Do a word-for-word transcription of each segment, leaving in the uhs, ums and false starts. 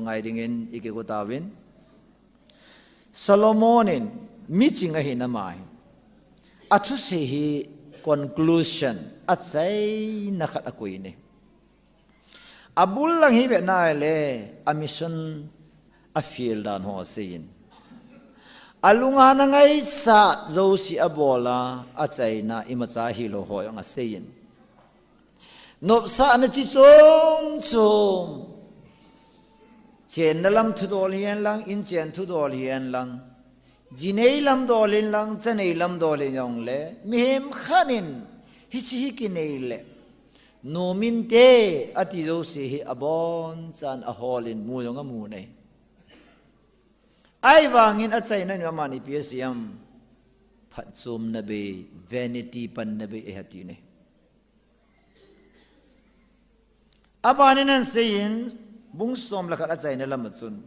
ngai dingin i kigo tauvin. Solomon in miching ahi nama hi. Athusei hi conclusion achaina khat akoi in. Abul lang hi ve nai le, a mission a field dan ho aseiyin. Alunga na ngaisat jouse abol a, achaina imacha hilou ho jong aseiyin. Nopsahna chi chom chom. Chenna lam thudol hihen lang, inchen thudol hihen lang. Ji nei lam dol in lang, cha nei lam dol in jong le. Mihem khat in, hiche hi kinei le. Nom inte, ati jouse hi abonchan ahol in mu jong amu in ahi. Ahivangin achaina in amani ipi asei em. Phatchomna bei, vanity panna bei ahi ati in ahi. Abanin aseiyin, bung som le khat achaina lam a chun.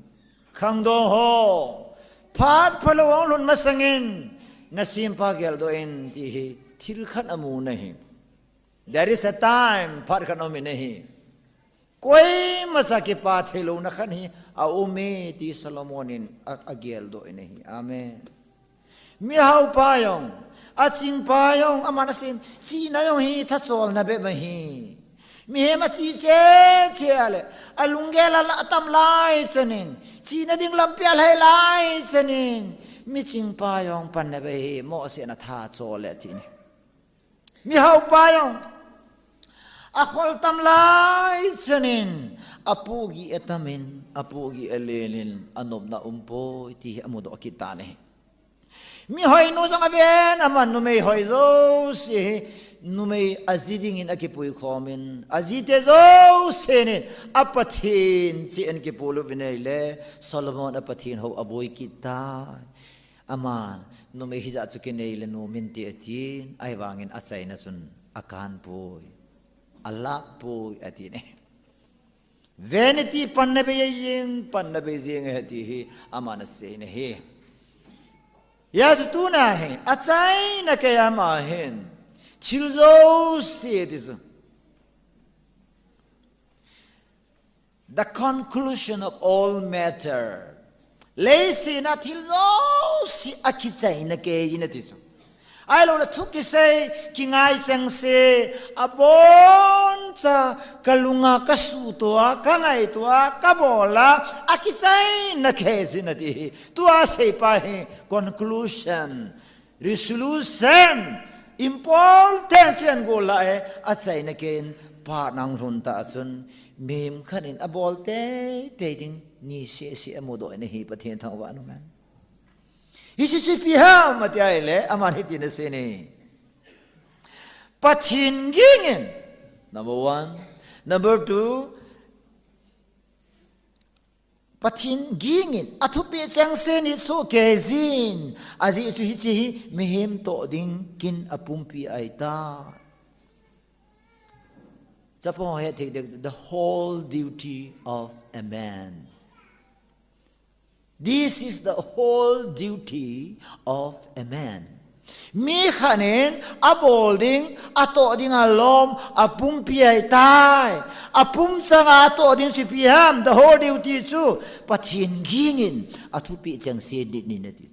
Khangdong ho, phat phalou hung lhun masangin, nasempa geldoh in ti hi, thil khat amu in ahi. There is a time, phat khat aum in ahi. Koima cha kipa theilouna khat hi aum e ti Solomon in a, ageldoh in ahi. Amen. Mihaupa jong, achingpa jong, aman aseiyin, chihna jong hi thacholna bep ahi. Mihem achi cheh cheh a le, alunggel a la atam lai chanin, chihna ding lampi alhai lai chanin, michingpa jong panna bei hi, mohsehna thachol e ati in ahi. Mihaupa jong akhol tam lai chanin, apohgih atam in, apohgih alen in, anopna umpoi ti hi amudoh kit tan ahi. Mihoinu jong aven, aman numei hoi jouse hi, numei aji dingin akipui khom in, ajite jousen in, a Pathen cheh in kipolut uvin ahile, Solomon a Pathen hou aboi kit tai. Aman, numei hijat chu kinei le nom inte atin, ahivangin achaina chun akan poi, alap poi, ati in ahi. Vanity panna bei jeng, panna bei jeng ahi ti hi, aman asei in ahi. Hijeh chun tuna hi, achaina kei ama hin, thil jouse ti chu. The conclusion of all matter. Leiset a thil jouse akichaina kei in ati chu. Ahilou le thu kisei, kingai chengse, aboncha, kalunga kasuhtoh a, kangaito a, kabol a, akichaina kei jin ati hi. Tua aseipa hi conclusion. Resolution, important chen gola e, achaina kei in phat ahung lhun ta chun, mihem khat in abol teitei ding, ni seh seh amudoh in ahi Pathen thangvah in um hen. Hiche chu ipi ham ati ahile, aman hitin asei in ahi. Pathen ging in, number one. Number two, Pathen ging in, athupeh chengse nit soh kei jin, ajeh chu hiche hi mihem toh ding kin apumpi ahitai. Chapang ho hethei ding, the whole duty of a man. This is the whole duty of a man. Mi khat in abol ding, atoh ding alom, apumpi ahitai. Apum chang a atoh ding chu ipi ham, the whole duty chu, Pathen ging in, athupeh chengse nit in ati.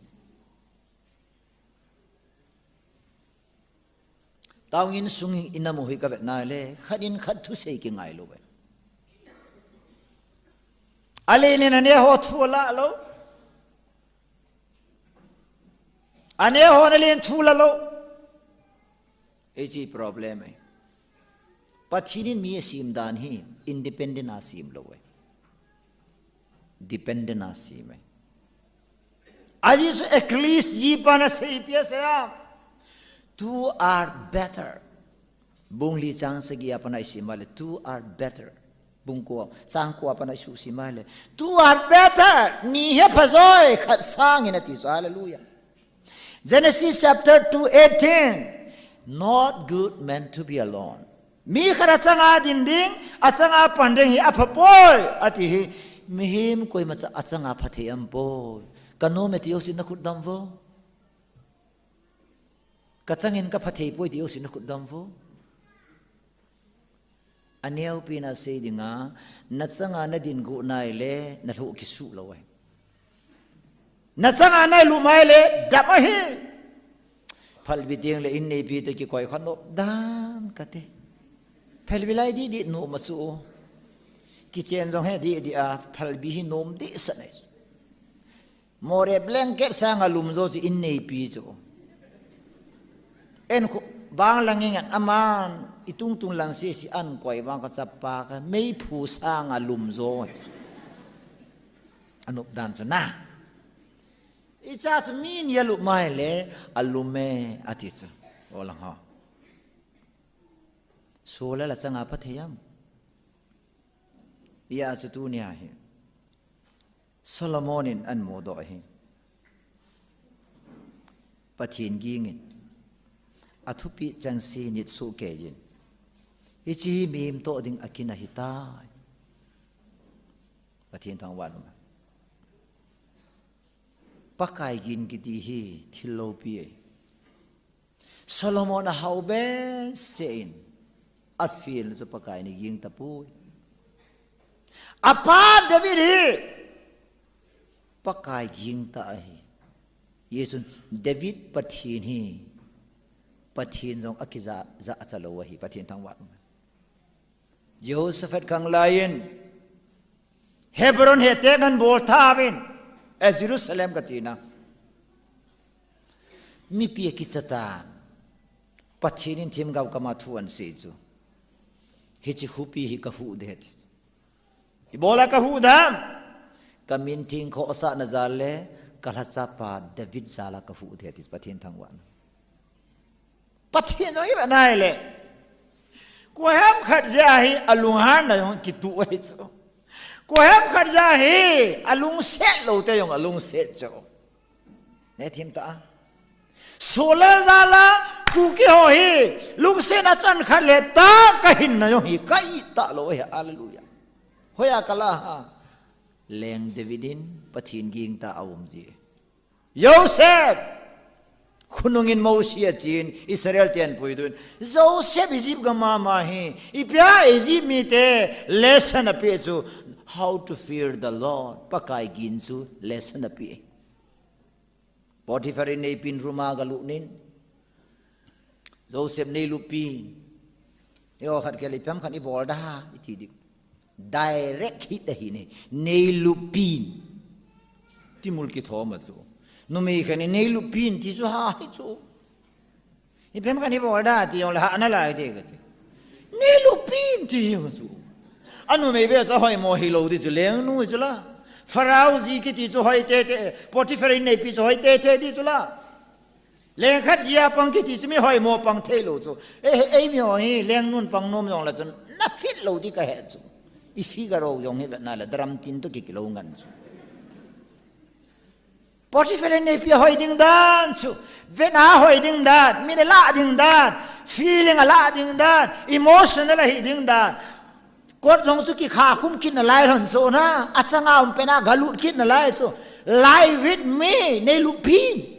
Taona insung in amu hi kavet nai le, khat in khat thusei kingai lou ve. Alen in aneho thu ala lou. Aneho in alen thu ala lou. Hiche problem e. Pathen in mi asem dan hi independent a sem lou e. Dependent a sem e. Ajeh chu Ecclesiastes pan asei ipi asei ham. Two are better. Bung li chang sagi a pan isim a le, two are better. Bung ko, chang ko a pan isuhsim a le. Two are better. Ni hi apha joi, khat sangin ati chu, hallelujah. Genesis chapter two eighteen. Not good man to be alone. Mi khat achanga din ding, achanga pan ding hi apha poi, ati hi. Mihem koima cha achanga pha thei aum poi. Kanom e ti jousen nakhut dam vo. Kachangin kapha thei poi ti jousen nakhut dam vo. Aneopen a sei dinga, nachanga nadin gu nai le, nalhuh kisuh lou ahi. Nachanga nailup mai le, dam ahi. Phalbi teng le inneipi toh kikoi kha nop dan kati. Phalbi lai didi nom a chu. Kichen jong he didi a, phalbi hi nom di sa nai. More blanket sanga lum jo chu inneipi chu. En khu, bang lang ngen aman, itung tung lang sisi an koi vang kachapa ka, meiphu sanga lum jo. Anop dan chu na. Icha chu min ya lup mai le, alum e, ati chu. O lang ho. Solar la changa pha thei am. Ia chu tunia hi. Solomon in an mudoh hi. Pathen gingin. Athupeh chengse nit soh keiyin. Hiche hi mihem toh ding akin ahitai. Pathen thangvah in um. Pakai gin kiti hi thil loupi ahi. Solomon ahao behseh in, afail chu Pakai in aging tapoi. Apa David hi Pakai ging ta ahi. Hijeh chun David Pathen hi, Pathen jong akija, ja acha lou ahi, Pathen thangvah in um. Jehoshaphat khanglai in, Hebron hi teng an bol tha uvin, eh, Jerusalem kati na. Mipi akicha tan. Pathen in themgao kama thu ahin sei chu. Hiche khopi hi kahuh ding ahi ti. Ibola kahuh ding ham? Kamin theng khohsahna jal le, kalhachapa David jal a kahuh ding ahi ti, Pathen thangvah in. Pathen jong ivet nai le. Koiham khat jeh a hi alunghanna jong kituh ahi chu. Koiham khat jeh a hi alungset lou te jong alungset chu. Nei thim ta a. Solar jal a Kuki ho hi lungsetna chan khat le ta kahinna jong hi kahi talou ahi, hallelujah. Hoiya kala ham? Leng David in Pathen ging ta a um jeh. Joseph! Khonung in Mosi achen, Israel ten puidun. Joseph Egypt gam a um ahi, ipi a Egypt mite lesson apeh chu, how to fear the Lord. Pakai gin chu lesson apeh. Potiphar inneipin room a galut in. Joseph neilupin. Eiho khat kei le ipi ham khat ibol da, iti ding. Direct hit ahi ne. Neilupin. Timul kithom a chu. Numei khat in neilupin ti chu ha hi chu. Ipi ham khat ibol da ti jong le ha nalai te kati. Neilupin ti jong chu. Anumei beh chu hoimo hilou ti chu lengnu chu la. Pharaoh ji kiti chu hoi tete, Potiphar inneipi chu hoi tete ti chu la. Leng khat jeh a pang kiti chu mi hoimo pang thei lou chu. Eh, eh, eimi ho hi lengnun pang nom jong le chun na fit lou ti kahe chu. I figure ho jong hi vet na le drum tin toh kikilou ngen chu. Potiphar inneipi hoi ding dan chu. Vet na hoi ding dan, min ala ding dan, feeling ala ding dan, emotional ahi ding dan. Kot jong chu kikha khum kit nalai lhon chu na, achanga um pen a galut kit nalai chu. Lie with me, neilupin.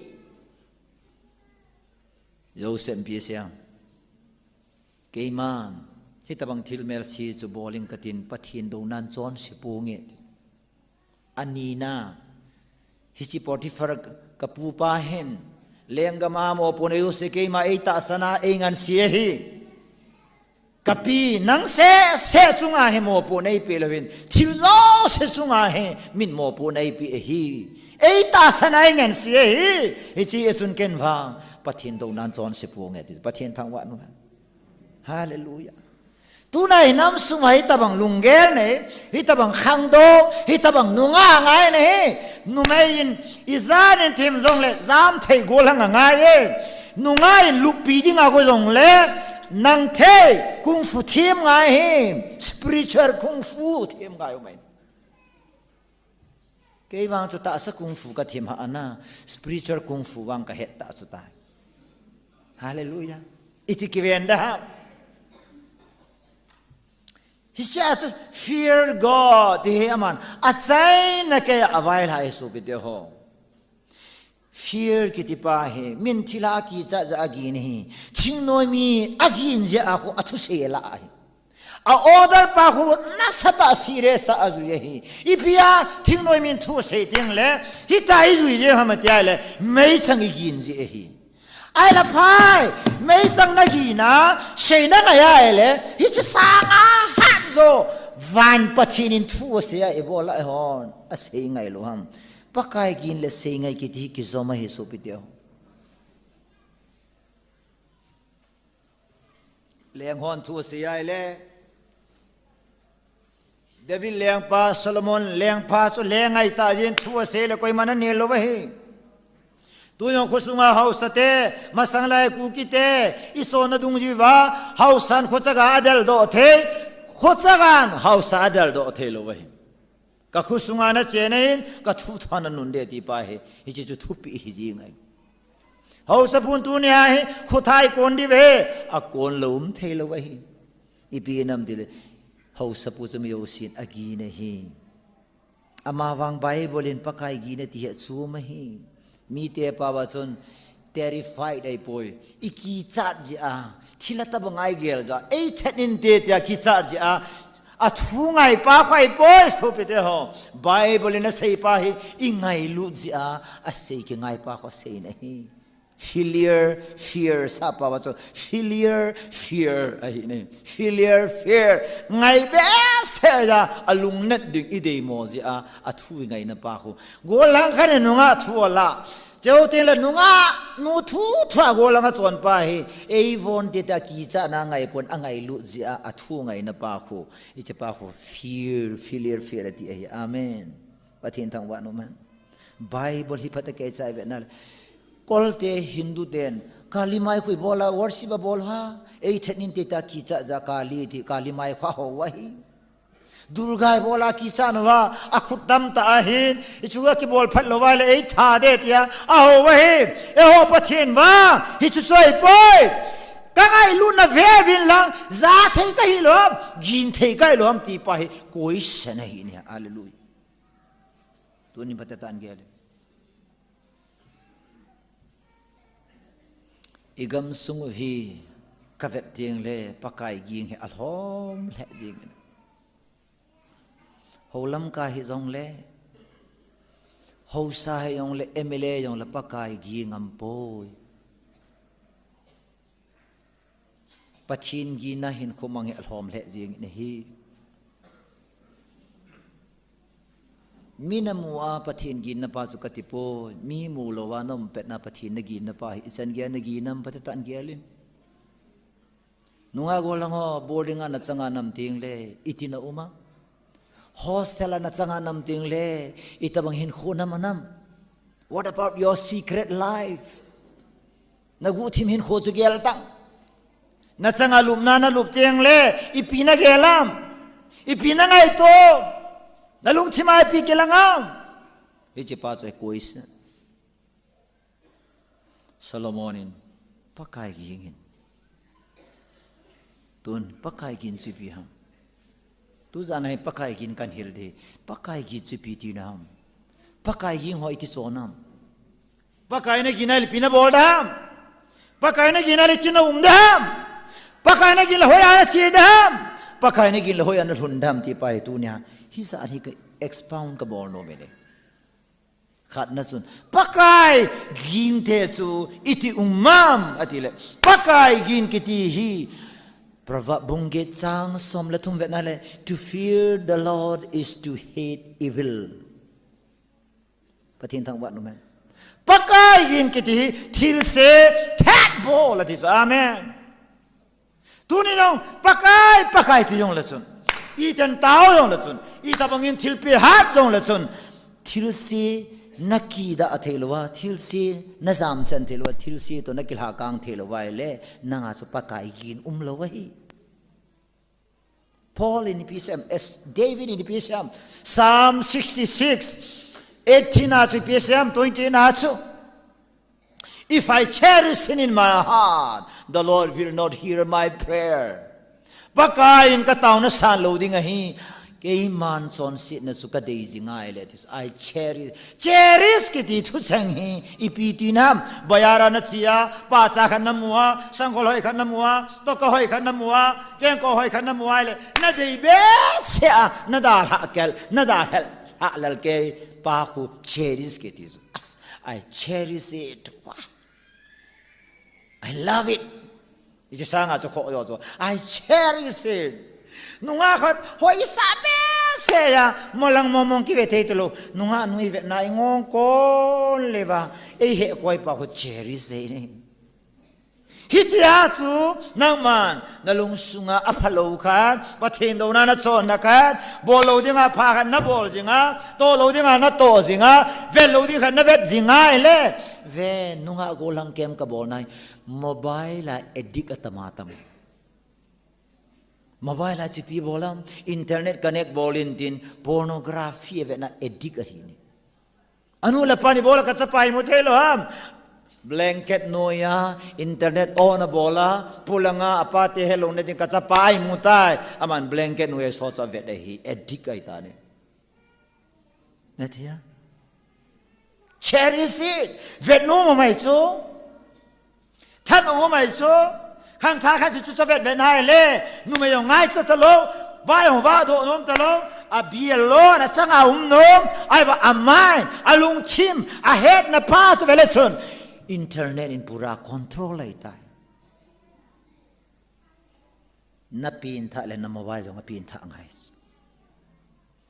Joseph in ipi asei em? Keiman, hitabang thil melse chu bol inge katin, Pathen douna in chonse ponge. Anina, hiche Potiphar ka, kapupa hin, lenggam a mopohna jouse keima eitahsan a, eingansei ahi. Kapi, nang seh seh chunga hi mopohna eipeh louvin, thil jouse chunga hi min mopohna eipeh ahi. Eitahsan a eingansei ahi. Hiche a chun ken vang Pathen douna in chonse ponge ti, Pathen thangvah in um hen. Hallelujah. Tuna hi nam sunga hitabang lunggel nei, hitabang khangdong, hitabang nungah ngai nei. Numei in ijan in them jongle jam thei gollhang angai e. Nungah in luppi dinga go jongle nang thei kung fu them ngai hi, spiritual kung fu them ngai um ahi. Kei vang chu tahsa kung fu kathem hih a, spiritual kung fu vang kahet tah chu tai. Hallelujah. Iti kiven da ham? Hiche a chu fear God ti hi aman achaina keiya availhah ahi sopite ho. Fear kiti pa hi min thilha kichat jeh a agin ahi. Thingnoi mi agin jeh a khu athusei alah ahi. A order pa khu nasatah serious tah a jui ahi. Ipi a thingnoi min thu asei teng le, hitia i jui jeng ham ati a le, meichang i gin ji ahi. Ahile phai, meichang na gin a, seina ngai a le, hiche sanga hat jo, van Pathen in thu asei a i bol a hon, asei ngai lou ham. Pakai gin le sei ngai kiti hi kijom ahi sopi teho. Leng hon thu asei a le. David lengpa, Solomon lengpa chu leng ngai tah jin thu asei le koiman anel lou ahi. Tujong khosunga haosa te, masang lai Kuki te, i sona dungjuiya, haosan khochaga adel doh thei, khochagan haosa adel doh thei lou ahi. Ka khosunga na chen in, ka thu tha na nun de ti pa hi, hiche chu thupi hi ji ngai. Haosapu tunia hi, khothai kon di ve, akon lou um thei lou ahi. Ipi nam ti le, haosapu chu mi jousen agin ahi. Amavang Bible in Pakai gin ati hi achom ahi. Mite pao a chun terrified ahi poi. I kichat jeh a, thil a tabang a i gel jeh a, ei that inte tia kichat jeh a, athu ngai pa khu ahi poi, sopi teho. Bible in asei pa hi, i ngailut jeh a, asei kingai pa khu asei na hi. Filial fear, sap pao a chu filial fear ahi ne. Filial fear. Ngai behseh a, alungnat ding i deimo jeh a, athu i ngaina pa khu. Gollhang khat in nungah thu ala. Chuteng le nungah nu thu thu a gollhang achon pa hi. Ei von te ta kichat na ngai pon angailut jeh a, athu ngaina pa khu. Hiche pa khu fear, filial fear ati ahi. Amen. Pathen thangvah in um hen. Bible hi phatah a kichai ve na le. Kolte Hindu ten, Kali mai khu i bol a, worship a bol ha. Ei that inte ta kichat jeh a Kali ti, Kali mai khu aho u ahi. Durga i bol a kichat uva, akhut dam tah ahin, hichu a kibol phat lou va le ei that de tia, aho u ahi. Eiho Pathen vang, hichu chu ahi poi. Ka ngailutna ve uvin lang, ja thei kahi lou ham, gin thei kahi lou ham ti pa hi, koisan ahi ne, hallelujah. Tuni phatah a gel. I gamsung u hi ka vet teng le Pakai gin hi alhom lheh jing in. Hou Lamka hi jong le, haosa hi jong le, M L A jong le Pakai gin ngam poi. Pathen ginna hinkho mang hi alhom lheh jing in ahi. Mi na mu a Pathen ginna pa chu kati poi, mi mu lou a na um pet na Pathen na ginna pa hi ichan gei a na gin nam phatah a gel in. Nungah gollhang ho, boarding a na chang a na um teng le, iti na um a. Hostel a na chang a na um teng le, itabang hinkho na um a nam. What about your secret life? Na guhthim hinkho chu gel tan. Na chang a lupna na lup teng le, ipi na gel ham? Ipi na ngaito? Na lungthim a ipi kilang ham? Hiche pa chu ahi koisan. Solomon in, Pakai gin in. Tun, Pakai gin chu ipi ham? Tujan a hi Pakai gin kan hil ding. Pakai gin chu ipi tina ham? Pakai gin ho iti chon ham? Pakai na gin a le ipi na bol dem? Pakai na gin a le iti na um dem? Pakai na gin le hoiya na che dem? Pakai na gin le hoiya na lhun dem ti pa hi tunia. Hijat hi ka expound ka bol nom e le. Khatna chun, Pakai gin te chu iti um ham, ati le. Pakai gin kiti hi, Proverb bung get chang som le thum vet na le, to fear the Lord is to hate evil. Pathen thangvah in um hen. Pakai gin kiti hi, thilse thet bol ati chu. Amen. Tuni jong, Pakai, Pakai ti jong le chun. Iten tao jong le chun. Itabang in thilpeh hat jong le chun. Thilse na kidah thei lou a, thilse na jamchan thei lou a, thilse toh na kilhakang thei lou a le, nanga chu Pakai gin um lou ahi. Paul in ipi asei em, as David in ipi asei em, Psalm sixty-six, eighteen a chu ipi asei em, twenty-eight a chu. If I cherish sin in my heart, the Lord will not hear my prayer. Pakai in ka taona san lou ding ahi, Keiman chonsetna chu kadei jing ahile, this I cherish. Cherish kiti thucheng hi ipi tina ham? Bazar a nache a, pahcha khat namu a, sangkhol hoi khat namu a, toka hoi khat namu a, kengkoh hoi khat namu ahile, nadei behseh a, nadalhah kel, nadalhah lel kei pa khu cherish kiti chu. As, I cherish it. Wow. I love it. Hiche sanga chu khoh jo chu, I cherish it. Nungah khat hoisa behseh a, molang momong kive thei talou. Nungah nu ivetna ingong kon leuva, eihehkoi pa khu cherish e. Hitia chu nangman nalungsunga aphalou khat, Pathen douna nachonna khat, bol lou dinga pha khat nabol jinga, toh lou dinga natoh jinga, vet lou ding khat navet jinga ahile, ve, nungah gollhang kem kabolna hi, mobile a addict atam atam. Mobile a chipi bol ham, internet connect bol intin, pornography avetna addict ahi ne. Anu le apa in ibol a kachapa imu thei lou ham? Blanket noiya, internet on abol a, polanga, apate helouna ding kachapa imu tai. Aman blanket noiya isohcha avet ahi, addict ahitane. Nathei a? Cherish it. Vet nom um ahi chu. Thanom um ahi chu. Khangthah khat chu chu chu vet vet ahile, numei jong ngaicha talou, va jong vahdoh nom talou, abi alone, achanga um nom, ahivang a mind, alungthim, ahetna pa chu vele chun, internet in pura control ahitai. Napengthah le na mobile jong apengthah ngai.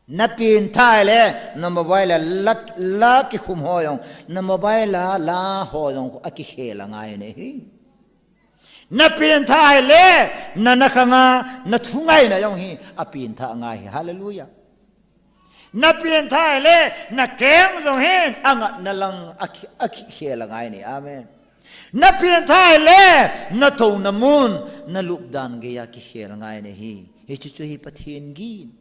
Napengthah le na mobile a la, la kikhum ho jong, na mobile a la ho jong akikhel angai ne hi. Napengthah le na, nakhanga, nathu ngaina jong hi apengthah angai hi. Hallelujah. Napengthah le nakeng jong hin angatna lang akhi, akhikhel angai ne. Amen. Napengthah le natouna mun, nalupdan geiya kikhel angai ne hi. Hichu chu hi Pathen gin.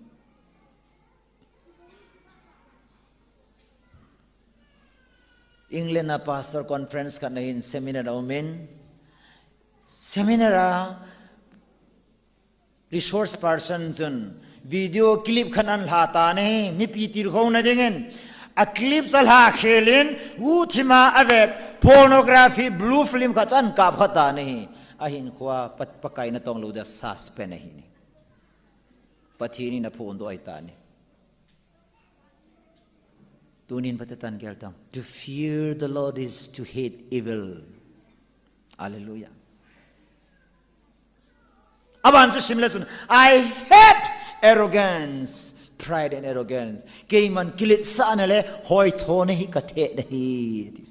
England a pastor conference khat nahin seminar aumin. Seminar a resource person chun video clip khat ahin lha tan ahi, mipi tilkhouna dingin. A clip chu alha khelin, guhthima avet pornography blue film khat chu ahin kapkha tan ahi. Ahinkhoa Pa, Pakai natong lou dia suspend ahi ne. Pathen in aphondoh ahitan ahi. Tunin phatah in gel tang. To fear the Lord is to hate evil. Hallelujah. Aban chu simle chun, I hate arrogance, pride and arrogance. Keiman kiletsahna le hoithona hi katheh nahi.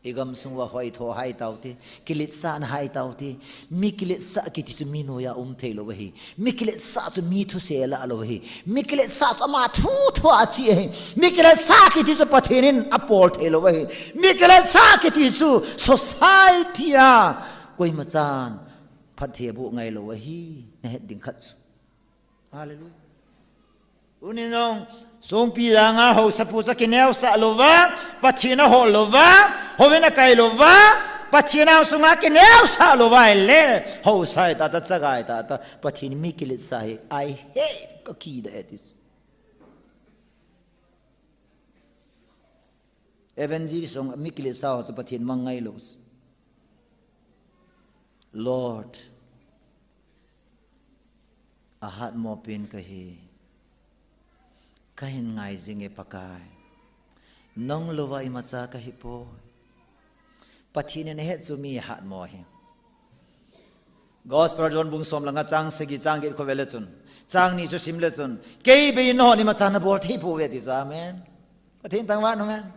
Igamsung uva hoitho hai taute, kiletsahna hai taute. Mi kiletsah kiti chu mi noiya um theilou ahi. Mi kiletsah chu mi thusei alah lou ahi. Mi kiletsah chu ama thu thua ache ahi. Mi kiletsah kiti chu Pathen in apol theilou ahi. Mi kiletsah kiti chu society a koimachan phatthei aboh ngailou ahi. Nahet ding khat chu. Hallelujah. Tunin jong, songpi langa haosapu chu akineosah louva, Pathen ahol louva, houin akai louva, Pathen angsunga akineosah louva ahile, haosa hi tahtah, chaga hi tahtah, Pathen mi kiletsah hi, I hate, kakida e ati. Evangelist jong mi kiletsah ho chu Pathen mang ngailou. Lord, ahatmo pen kahi. Kahin ngai jinge Pakai. Nanglouva imacha kahipoi. Pathen in ahet chu mi ahatmo ahi. Gospel John bung som langa chang sagi chang get khu vele chun, chang ni chu simle chun, kei beiyin nahon imacha nabol theipouve ati chu, amen. Pathen thangvah in um hen.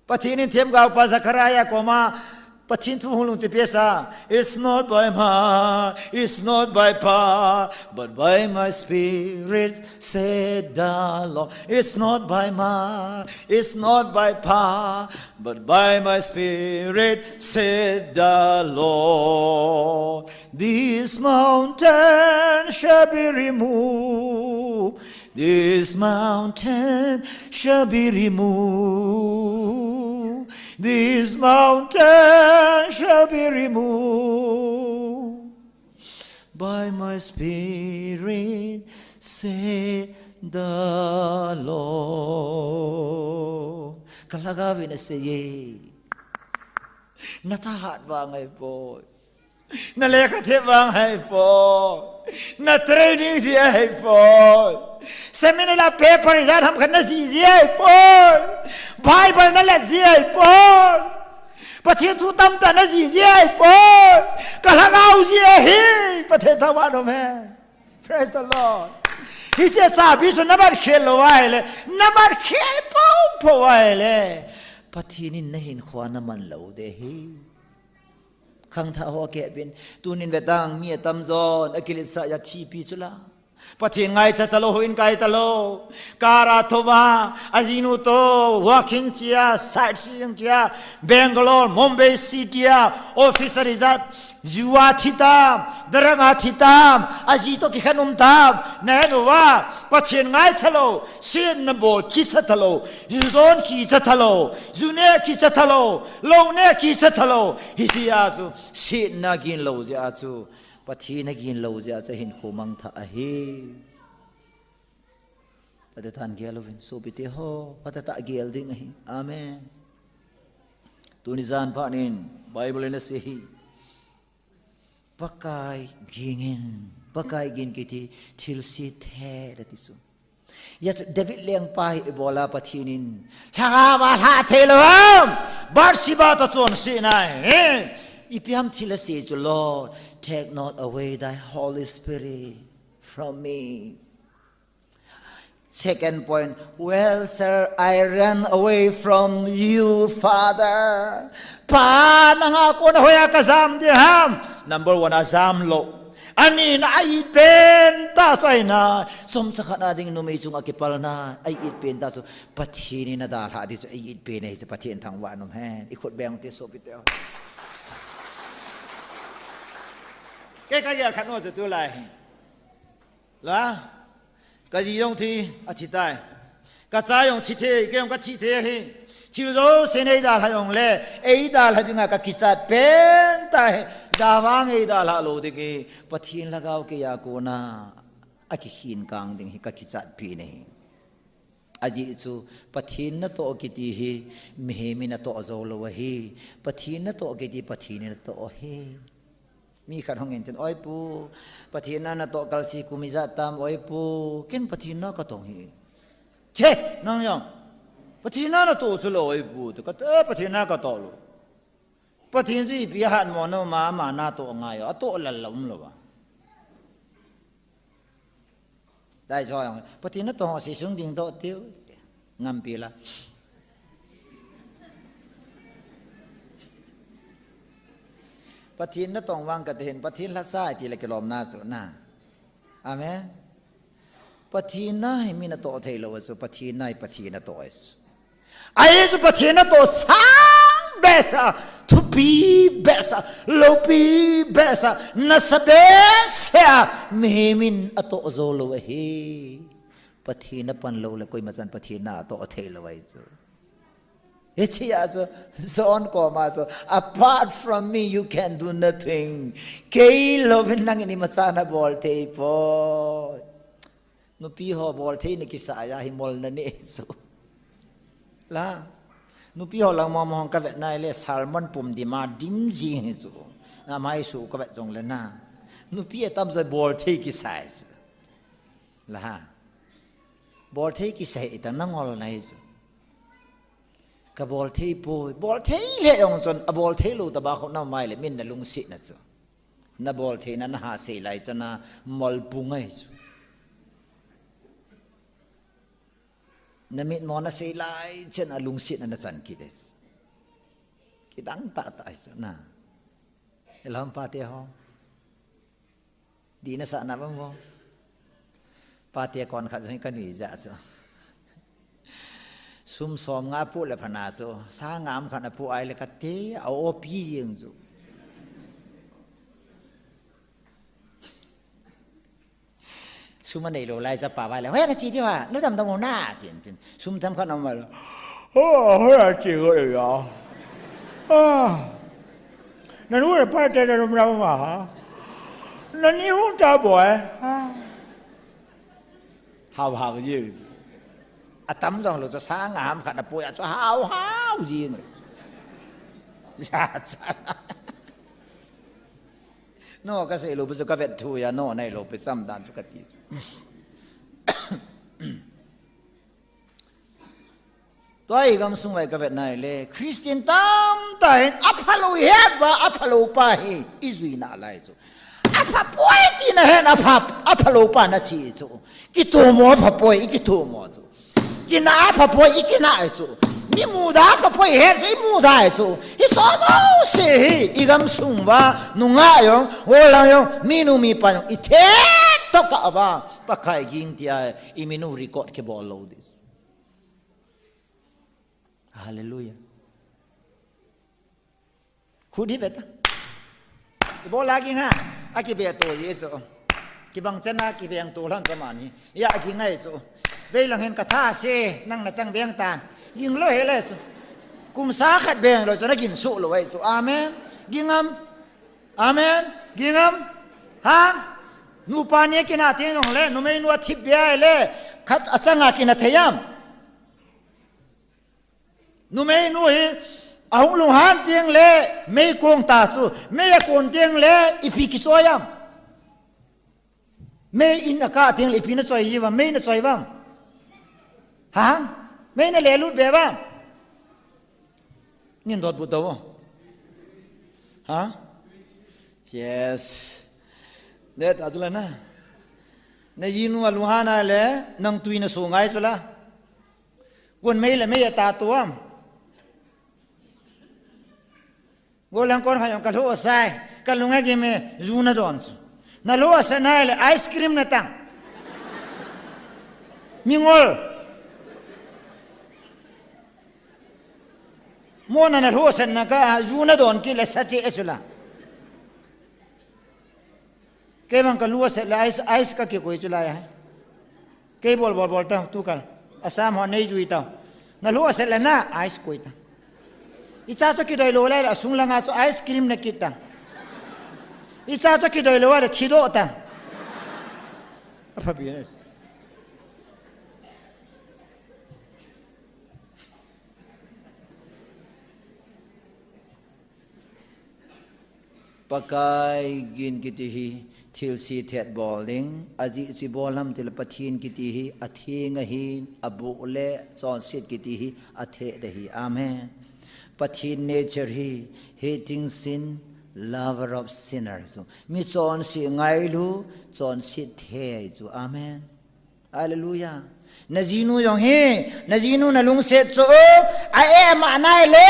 Pathen in themgaopa Zechariah koma Pathen thu hung lungchipeh sa, it's not by might, it's not by power, but by my spirit, said the Lord. It's not by might, it's not by power, but by my spirit, said the Lord. This mountain shall be removed. This mountain shall be removed. This mountain shall be removed. By my spirit, say the Lord. Ka lhagao in asei e. Na thahat vang ahipoi. Na lekha thep vang ahipoi. Na training jeh ahipoi. Seminar la paper result hamkhat na jih jeh ahipoi. Bible na let jeh ahipoi. Pathen thu tamtah na jih jeh ahipoi. Ka lhagao jeh ahi. Pathen thangvah in um hen. Praise the Lord. Hiche chabi chu na mat khel lou ahile, na mat khel poupou ahile, Pathen in na hinkho a na man lou ding ahi. Khangthah ho akehpin, tunin vetang mi atamjon akiletsah a thipi chu la. Pathen ngaicha talou, houin kai talou. Car a thouva, ajinu toh walking chia, sightseeing chia, Bangalore, Mumbai City a, office a result, ju a thi tam, drug a thi tam, aji toh kikhen um tam, na het uva, Pathen ngaicha lou, sin na bol kicha talou, ju don kicha talou, ju neh kicha talou, lou neh kicha talou, hijeh a chu, sin na gin lou jeh a chu, Pathen na gin lou jeh a chu hinkho mangthah ahi. Phatah in gel uvin, sopite ho, phatah in gel ding ahi. Amen. Tuni jan phat in, Bible in asei hi. Pakai gingin, Pakai gin kiti, thilse thet ati chu. Hijeh chun David lengpa hi ibola Pathen in, lhagao a lhah thei lou ham. Bathsheba toh chonsetna hi. Ipi ham thil asei chu, Lord, take not away thy Holy Spirit from me. Second point, where shall I run away from you, Father? Pa, nanga kona hoiya kajam ding ham? Number one, ajam lou. Ani na a-it pen tah chu ahi nai. Chomcha khat a ding numei chunga kipalna a-it pen tah chu Pathen in adalhah ding chu a-it pen ahi chu Pathen thangvah in um hen. I khut beng ute sopite. Kei kagel khat nu chu tulai hi. La, kaji jong thi, athi tai. Kacha jong thi thei, kei jong kathi thei ahi. Thil jouse in eidalhah jongle, eidalhah dinga kakichat pen tah hi. Davang eidalhah lou ding hi. Pathen lhagao keiya kona akikhin kang ding hi kakichat pen ahi. Ajeh chu Pathen natoh kiti hi mihem in atoh jou lou ahi. Pathen natoh kiti Pathen in atoh ahi. Mi khat hung in tin, "Oi pu, Pathen na natoh kalsi kum ijat tam, oi pu, ken Pathen na katong hi." "Che, nang jong Pathen na natoh chu lou, oi pu," ti kati, "Pathen na katoh lou." Pathen chu ipi ahat mo na, ama, ama natoh ngai, atoh lal la um lou a. Dai jo jong, Pathen natoh ho seisung ding toh tiu. Ngampi la. Pathen natong vang kati hin, Pathen lhacha iti le kilomna chu na. Amen. Pathen na hi mi natoh thei lou chu, Pathen na hi Pathen natoh ahi chu. Ahi chu Pathen natoh sang behseh a, thupi behseh a, loupi behseh a, nasa behseh a, mihem in atoh jou lou ahi. Pathen na pan lou le koima chan Pathen na atoh thei lou ahi chu. Hiche a chu, John koma chu, "Apart from me, you can do nothing." Kei louvin nangin imacha nabol thei poi. Nupi ho bolthei na kisah a hi mol na nei chu. La. Nupi ho lang mong mong kavet nai le sermon pum dim a dim jing hi chu. Na mai su kavet jong le na. Nupi atam joi bolthei kisah chu. La. Bolthei kisah ita nangol nai chu. Ka bolthei poi. Bolthei le jong chun abolthei lou taba kho na mai le min na lungset na chu. Na bolthei na, na ha sei lai chan a mol pung ahi chu. Na mitmo na sei lai chan a lungset na na chan kit ahi chu. Kidang tah tah ahi chu na. Elhom pate ho. Di na sa na bang ho. Pate kon khat jong ka nui ja chu. Sum som nga pu le phana chu. Sa ngam khat na pu ai le kati a o pi jing chu. Sum a nei lou lai chapa vai le, "Hoi, na chi diu a, na dam dam u na," tin, tin. Sum tam khat na mai le, "Oh, hoi, a chi go ya. Ah. Na nu le pa te na dam dam ma. Na ni hung ta boy. Ha. Hau hau ji. Atam jong lou chu sang ham khat na poi a chu hau hau ji. Ya cha. No, ka sei lou pi chu ka vet thu ya, no, nei lou pi cham dan chu ka ti. Tua i gamsung vai ka vet nai le, Christian tamtah hin, aphalou het va, aphalou pa hi, i jui nalai chu. Apha poi tina hen, apha, aphalou pa na chi chu. Kitomo apha poi, i kitomo chu. Kina apha poi, i kina chu. Mi muda apha poi het chu, i muda chu. Hi so so se hi, i gamsung va, nungah jong, gollhang jong, minu mipa jong, i thet to ka va, Pakai ging tia, i minu record kibol lou di. Hallelujah. Khut hi ve ta. Ibola ging ha. Akibe to ji chu. Kibang chena kibeng to lhon cha mani. Ya ging ngai chu. Vei lang hin ka tha se nang na chang beng tan. Ging lou he le chu. Kum sa khat beng lou chu na gin su lou ai chu. Amen. Ging am. Amen. Ging am. Ha? Nupa ni kina ting jong le, numei nu a thip bia le, khat achanga kina thei am. Numei nu hi, ahung lunghan ting le, mei kong ta chu, mei a kon ting le, ipi kichoi am. Mei in a kah ting le, ipi na choi ji vam, mei na choi vam. Ha? Mei na le lut be vam. Nin dot bu to. Ha? Yes. Ne ta chu la na. Na jinu a lunghan a le, nang tui na su ngai chu la. Kon mei le mei a ta tu am. Gollhang kon kha jong ka lhu sai, ka lung a gim e, ju na don chu. Na lhu a sa nai le ice cream na tang. Mingol. Mo na na lhu a sa na ka, ju na don ki le sa che e chu la. Kei bang ka lhu a set le ice, ice ka kikoi chu lai a. Kei bol, bol, bol ta, tu kal. Assam ho nei jui ta. Na lhu a set le na, ice koi ta. I cha chu kidoi lou le, a sung langa chu ice cream na kit ta. I cha chu kidoi lou le, thi doh ta. A pha bi ne. Pakai ging kiti hi thilse thet bol ding, ajeh chu ipi bol ham tile Pathen kiti hi atheng ahin, abol le chonset kiti hi athet ahi. Amen. Pathen nature hi hating sin, lover of sinners. Mi chonse ngailu, chonset thei chu. Amen. Hallelujah. Na jinu jong hi, na jinu na lungset chu, a e ma nai le,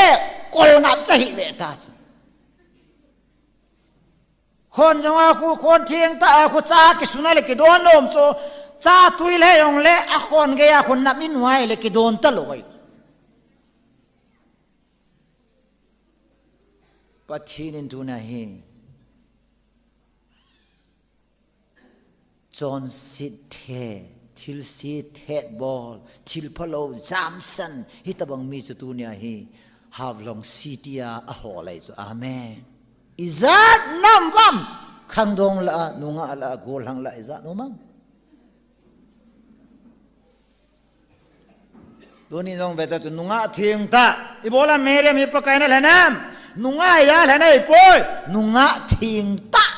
kol ngap cha hi ve ta chu. Khon jong a khu, khon theng ta a khu cha kisu na le kidon lom chu, cha tui le jong le, a khon gei a khu nam in vai le kidon ta lou ai. Pathen in tuna hi. Chonset the, thilse thet bol, thil phalou, jamsan, hitabang mi chu tunia hi, Haflong City a, ahol lai chu. Amen. Ijat nam vam, khangdong la, nungah la, gollhang la, ijat nam vam. Tuni jong ve ta chu nungah thengtah. Ibola Miriam hi Pakai in alhen am? Nungah a alhen ahipoi. Nungah thengtah.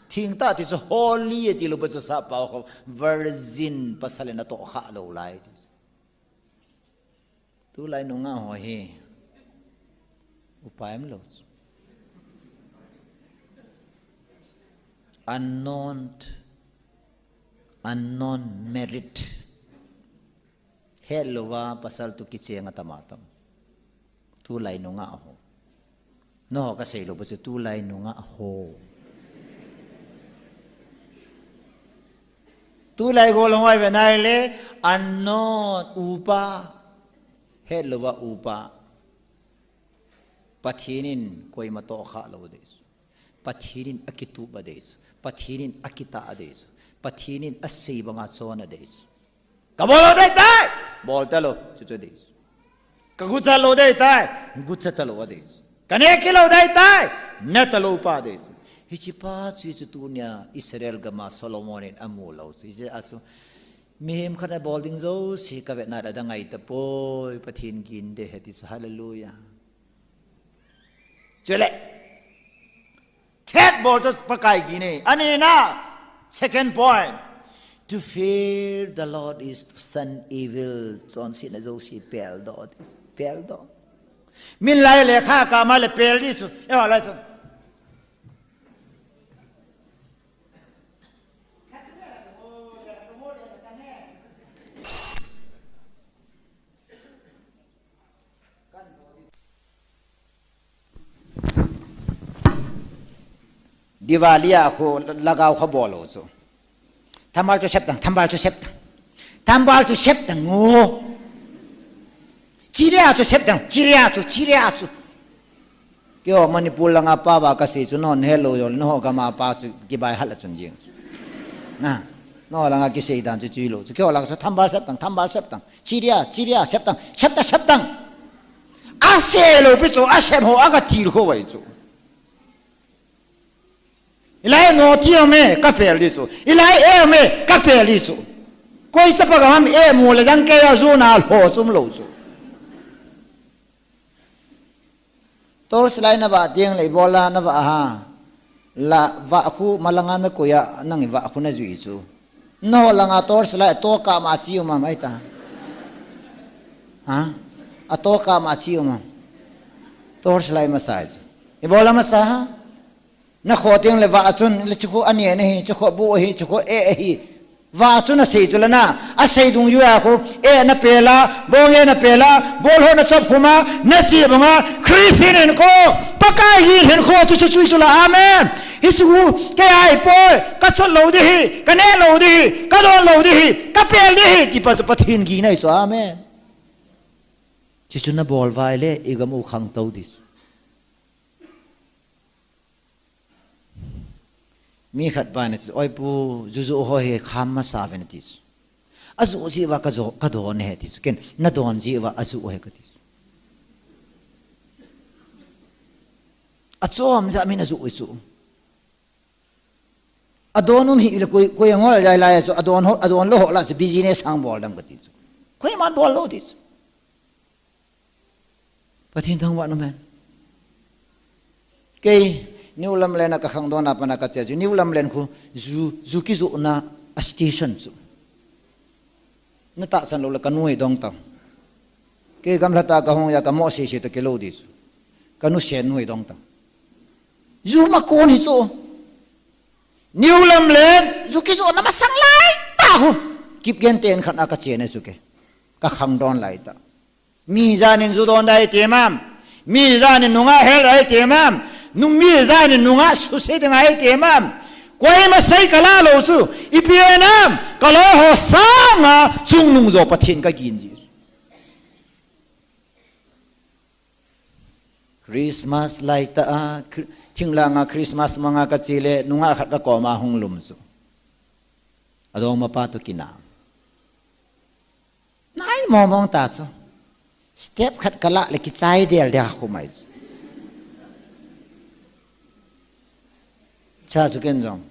Thengtah ti chu holy ti lou pa chu sap pao kho. Virgin pasal in atoh kha lou lai. Tulai nungah ho hi. Upai um lou. Unknown, unknown merit. Hetlouva pasal toh kicheng atam atam. Tulai nungah ho. Nangho kasei lou pa chu tulai nungah ho. Tulai gollhang ho ve nai le unknown upa. Hetlouva upa. Pathen in koima toh kha lou dei chu. Pathen in akitup a dei chu. Pathen in akitah a dei chu. Pathen in asei banga chon a dei chu. Ka bol lou dei tai, bol talou, chu chu dei chu. Ka gucha lou dei tai, gucha talou a dei chu. Ka neh kit lou dei tai, neh talou pa dei chu. Hiche pa chu, chu tunia Israel gam a Solomon in amu lou chu. Hiche a chu, mihem khat a bol ding jouse ka vetna a dang ahi tapoi, Pathen gin de ahi ti chu, hallelujah. Chule, thet bol chu Pakai gin ahi. Ani na, second point. To fear the Lord is to shun evil. Chonsetna jouse peldoh, peldoh. Min lai lekha kama le pel di chu. Eiho lai chu. Diwali a khu lagao kha bol u chu. Thanbal chu sep tang, thanbal chu sep tang. Thanbal chu sep tang o. Chiria chu sep tang, chiria chu, chiria chu. Keiho Manipur langa pao a kasei chu, nahon helou jong, nangho gam a pa chu kibai hat la chun jing. Na, nangho langa kisei dan chu chu hilou chu. Keiho langa chu thanbal sep tang, thanbal sep tang. Chiria, chiria, sep tang, sep ta, sep tang. Asep lou pi chu, asep ho, aga til kho vai chu. Hilai no ti um e, ka pel di chu. Hilai e um e, ka pel di chu. Koi chapa gam ham e mu le jang kei a juna lho chu um lou chu. Torch light na vah teng le ibola na vah ham. La vah khu malanga na koi a nang i vah khu na jui chu. Nangho langa torch light a toh kah ma chi um am ahi ta. Ha? A toh kah ma chi um am. Torch light masa chu. Ibola masa ham. Na kho teng le vah chun, le chu khu ani na hi, chu khu bu ahi, chu khu e ahi. Vah chun asei chu la na, asei dungjui a khu, e na pel a, bong e na pel a, bol ho na chop khum a, na chi bang a, Christian hinkho, Pakai gin hinkho chu chu chu chu la, amen. Hichu khu, kei ahi poi, ka chot lou di hi, ka neh lou di hi, ka don lou di hi, ka pel di hi, ti pa chu Pathen gin ahi chu, amen. Chuchu na bol uva ahile, i gam u khangtou di chu. Mi khat pa in ati chu, "Oi pu, juju ho hi kham masa uve," ati chu. Aju jeh uva ka jo, ka don e ati chu. Ken, na don jeh uva aju e kati chu. Achom ja min aju chu. Adon um hile koi, koi angol jai lai chu, adon ho, adon lou ho lah chu business hang bol dem kati chu. Koiman bol lou ti chu. Pathen thangvah in um hen. Kei, New Lamlen a ka khangdon a pat a ka che chu, New Lamlen khu ju, ju kijohna a station chu. Na tahsan lou le ka nu hi dong tang. Kei gamlhat a ka hung a ka mo sese toh kilou di chu. Ka nu sen nu hi dong tang. Ju ma kon hi chu. New Lamlen, ju kijohna masang lai tah khu. Kipgen ten khat a ka che na chu kei. Ka khangdon lai tah. Mi jan in ju don ding ahi ti ham. Mi jan in nungah hel ding ahi ti ham. Nung mi jan in nungah suse ding ahi ti ham. Koima sei ka la lou chu. Ipi ham. Ka loi ho sanga chungnung jo Pathen ka gin ji. Christmas lai tah a, Chri-, thinglhang a Christmas mang a ka che le, nungah khat ka kom a hung lum chu. Adongmapa toh kinah. Nai mong mong ta chu. Step khat ka lah le kichai del dia khu mai chu. Cha chu ken jong.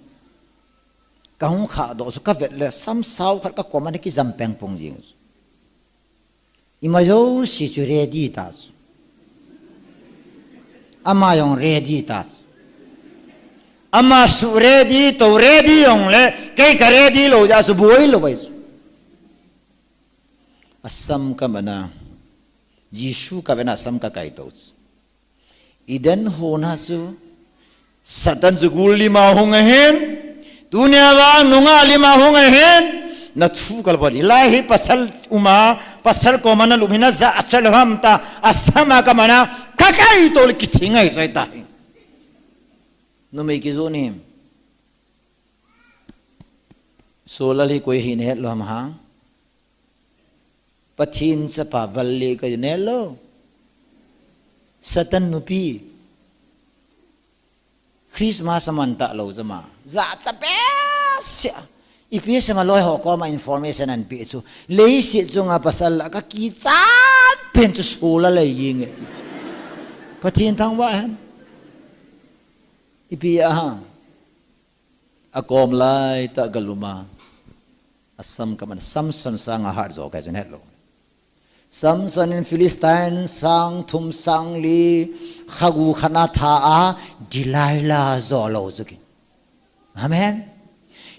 Ka hung khah doh chu ka vet le sam sao khat ka kom a ana kijam peng pong jing chu. Ima jouse chu ready ta chu. Ama jong ready ta chu. Ama suh ready, tou ready jong le, kei ka ready lou jeh a chu boi lou vai chu. Asam ka man a, Jesu ka ven a asam ka kai tou chu. Eden hon a chu, Satan chu gul lim a hung ahin, tunia vang nungah lim a hung ahin, na thu kal bol. Hilai hi pasal um a, pasal kom a na lum hi na jachat lou ham ta, asam a ka man a, ka kai tou le kithing ahi joi ta hi. Numei kijoh ni. Solal hi koi ahi na het lou ham hang. Pathen chapa Valley ka ne lou. Satan nupi. Christmas aman talou jeh a. Jachat behseh a. Ipi sema loi ho koma information ana pe chu. Leiset chunga pasal lah a ka kichat pen chu solal ahi nge ti chu. Pathen thangvah hen. Ipi ham. Akom lai tah galum a, asam kaman Samson sanga hat jo kahi chun hetlou. Samson in Philistine sang thum sang li khagu khat na tha a, Delilah jo lou chu kei. Amen.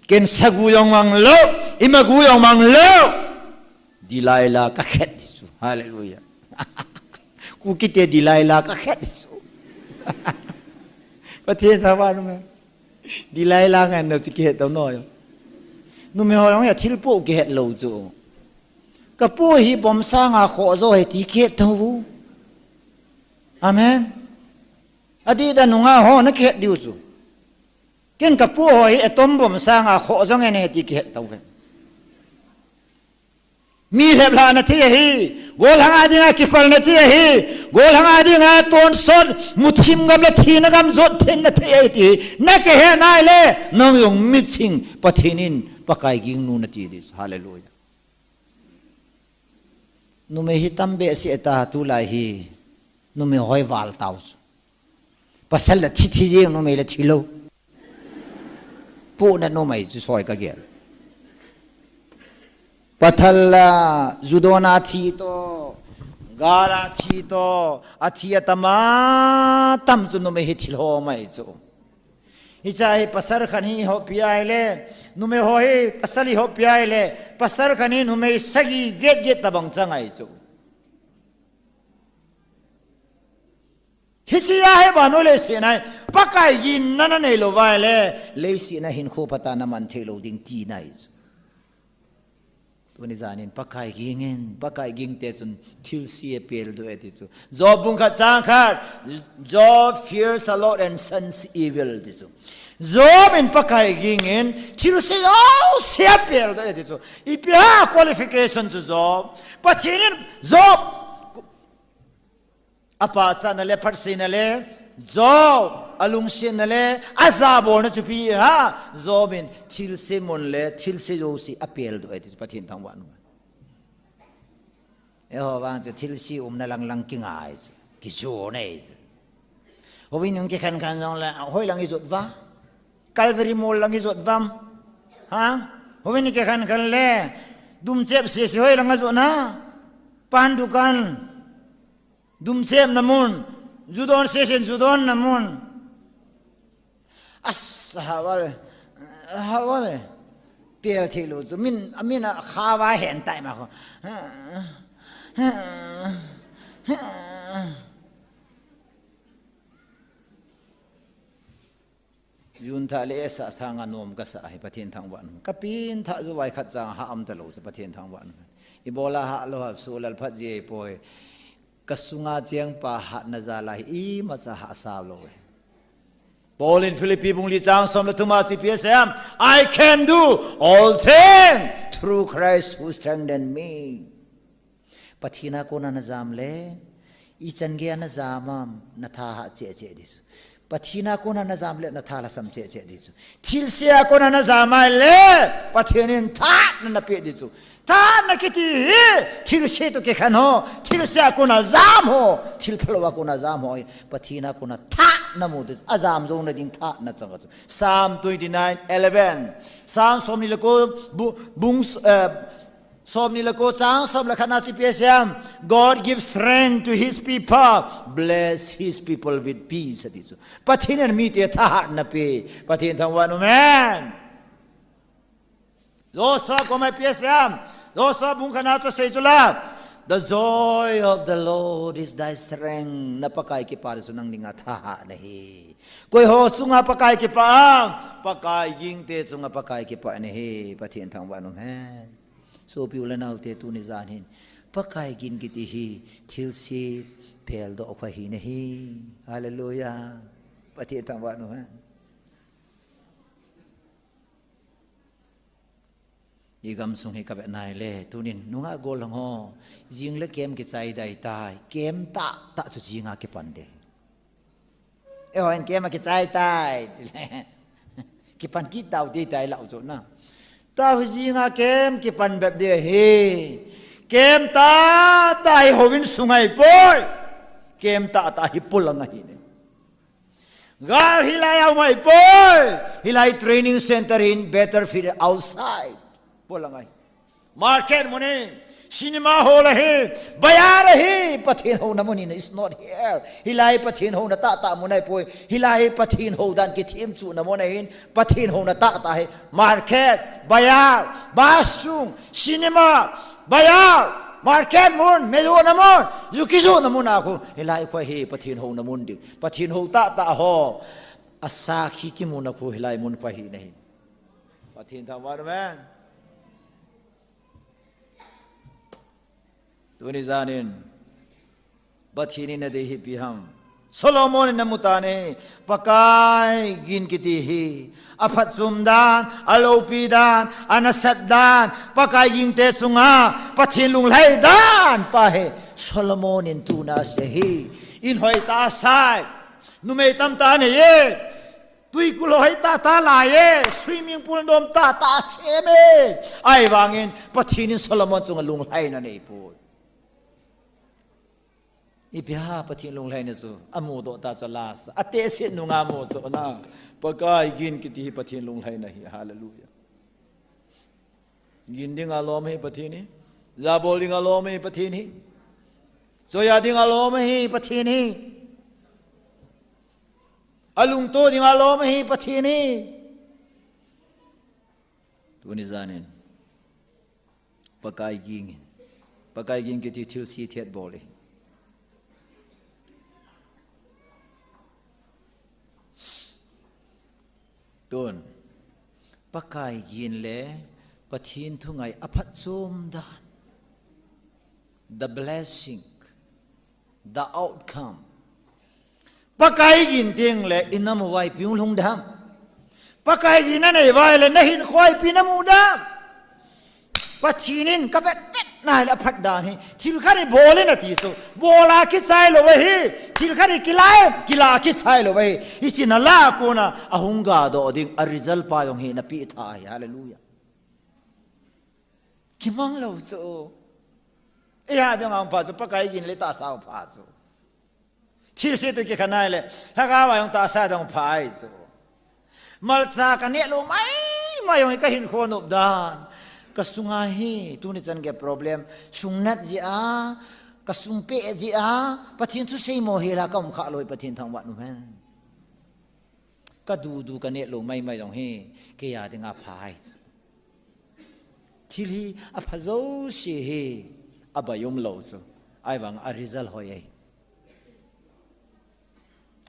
Ken sagu jong mang lou, imagu jong mang lou. Delilah kakhet ding chu. Hallelujah. Kukite Delilah kakhet ding chu. Pathen thangvah in um hen. Delilah ngen lou chu kihet tou noi. Numei ho jong hi athil poh kihet lou chu. Kapu hi bomb sanga khoh jo ahi ti kihet tou u. Amen. Adih dan nunga ho nakihet diu chu. Ken kapu ho hi atom bomb sanga khoh jo ngen ahi ti kihet tou hen. Mi lheplhah na thei ahi, golhang a dinga kipal na thei ahi, golhang a dinga tonsot, muthim gam le thina gam jot theina thei ahi ti hi nakihet nai le, nang jong miching Pathen in Pakai ging nu nati ding. Hallelujah. Numei hi tam behseh ta tulai hi, numei ho hi val tau chu. Pasal la thi thi jeng, numei la thi lou. Pu na numei chu soi kagel. Pathal la, ju don a thi toh, gal a thi toh, athi atam atam chu numei hi thil ho mai chu. Hiche hi pasal khat hi ihoppi ahile, numei ho hi pasal ihoppi ahile, pasal khat hi numei sagi get get tabang chang ahi chu. Hiche a hi vannoi leiset a hi Pakai ginna nanei lou uva ahile, leiset a hinkho phatah a naman thei lou ding tina ahi chu. Tuni jan in Pakai ging in, Pakai ging te chun thilse apel doh e ti chu. Job bung khat chang khat, Job fears the Lord and shuns evil ti chu. Job in Pakai ging in, thilse jouse apel doh e ti chu. Ipi ham qualification chu Job. Pathen in Job apachatna le, phatseina le, Job alungsetna le, ajabolna chu ipi ham, Job in thilse mun le, thilse jouse apel doh e ti chu Pathen thangvah in um hen. Eiho vang chu thilse umna lang lang kingai chu, kichon ahi chu. Houin in kikhen khen jongle, hoi lang ijot uva? Calvary mol lang ijot uvam? Ha? Houin in kikhen khen le, dumchep sese hoi lang ajot na? Pan dukan. Dumchepna mun, ju don sesen ju donna mun. As, hawal, hawal. Pel thei lou chu, min, amin a khawa hen tai ma kho. Jun thah le esa sanga nom kasa hi Pathen thangvah in um. Kapin thah jou vai khat chang ha um talou chu Pathen thangvah in um. Ibola ha lou ham, sulal phat ji ahipoi. Kasunga chengpa hatna jal a hi imacha hahsa lou e. Paul in Philippi bung li chang som le thum a chu ipi asei ham, I can do all things through Christ who strengthen me. Pathen a kona najam le, ichan gei a najam am, natha hah cheh cheh ding chu. Pathen a kona najam le, natha lhasam cheh cheh ding chu. Thilse a kona najam ahile, Pathen in thahatna napeh ding chu. Thahatna kiti hi, thilse toh kikhen ho, thilse a kona jam ho, thil phalou a kona jam ho hi, Pathen a kona thahatna mu ding chu. Ajam jouna ding thahatna chang chu. Psalm twenty-nine eleven. Psalm somni le ko bu-, bung, eh, Somni le ko chang som le khat na chu ipi asei ham, God gives strength to his people, bless his people with peace, ati chu. Pathen in mite thahatna pe, Pathen thangvah in um hen. Joshua koma ipi asei ham, Joshua bung khat na chu asei chu la, the joy of the Lord is thy strength, na Pakai kipah chu nang dinga thahatna ahi. Koi ho chunga Pakai kipah ham, Pakai gingte chunga Pakai kipahna ahi, Pathen thangvah in um hen. Sopi u le naote, tuni jan hin Pakai ging kiti hi thilse peldoh kha hina ahi. Hallelujah. Pathen thangvah in um hen. I gamsung hi kavet nai le, tunin nungah gollhang ho, jing le camp kichai dai tai, camp tahtah chu jinga kipan ding. Eiho hin camp a kichai tai, tile. Kipan kit tau ti tai lau chu na. Tahi jinga camp kipan bep ding ahi. Camp tahtah hi houin sung ahipoi. Camp tahtah hi polang ahi ne. Gal hilai a um ahipoi. Hilai training center in better fit outside. Bola ngai. Market mun ahi. Cinema hall ahi. Bazaar ahi. Pathen houna mun ahi. It's not here. Hilai Pathen houna tahtah mun ahipoi. Hilai Pathen hou dan kithem chuhna mun ahin. Pathen houna tahtah ahi. Market, bazaar, bus chung, cinema, bazaar, market mun, meijona mun, ju kijona mun a khu. Hilai khu ahi Pathen houna mun ding. Pathen hou tahtah ho. Asakhi kimuna khu hilai mun khu ahi nahi. Pathen thangvah, amen. Tuni janin, Pathen in adei hi ipi ham. Solomon in amu tan ahi, Pakai gin kiti hi. Aphatchom dan, aloupi dan, anasat dan, Pakai gingte chunga, Pathen lunglhai dan pa hi. Solomon in tuna asei hi. In hoi tah asai. Numei tamtah anei e. Twikul hoi tahtah alai e, swimming pool nom tahtah asem e. Ahivangin, Pathen in Solomon chunga lunglhaina aneipoi. Ipi ham Pathen lunglhaina chu, amudoh tah chu lasa. Atehse nunga mudohna. Pakai gin kiti hi Pathen lunglhaina ahi, hallelujah. Gin dinga lom ahi Pathen hi. Jabol dinga lom ahi Pathen hi. Choiya dinga lom ahi Pathen hi. Alungto dinga lom ahi Pathen hi. Tuni janin. Pakai gingin. Pakai ging kiti thilse thet bol e. Tun. Pakai gin le Pathen thungai aphatchom dan. The blessing. The outcome. Pakai gin teng le inam uva ipi hung lhung dem. Pakai gin nanei uva le nahinkhoa ipi namu dem. Pathen in kavet vet nai le aphat dan hi. Thil khat hi bol in ati chu. Bol a kichai lou ahi. Thil khat hi kila, kila kichai lou ahi. Hiche nala a kona ahung gadoh ding a result pa jong hi napeh tha ahi. Hallelujah. Kimang lou chu. Eiha dinga um pha chu, Pakai gin le tahsa um pha chu. Thilse toh kikhen nai le, lhagao a jong tahsa dang um pha ahi chu. Malcha kaneh lou maimai jong hi kahinkho nop dan. Kasunga hi, tuni chan gei problem. Sung nat jeh a, kasung peh jeh a, Pathen thusei mo hel a kaum kha lou hi Pathen thangvah in umhen. Kadudu kaneh lou maimai jong hi, keiya dinga pha ahi chu. Thil hi apha jouse hi abai um lou chu. Ahivang a result hoi ahi.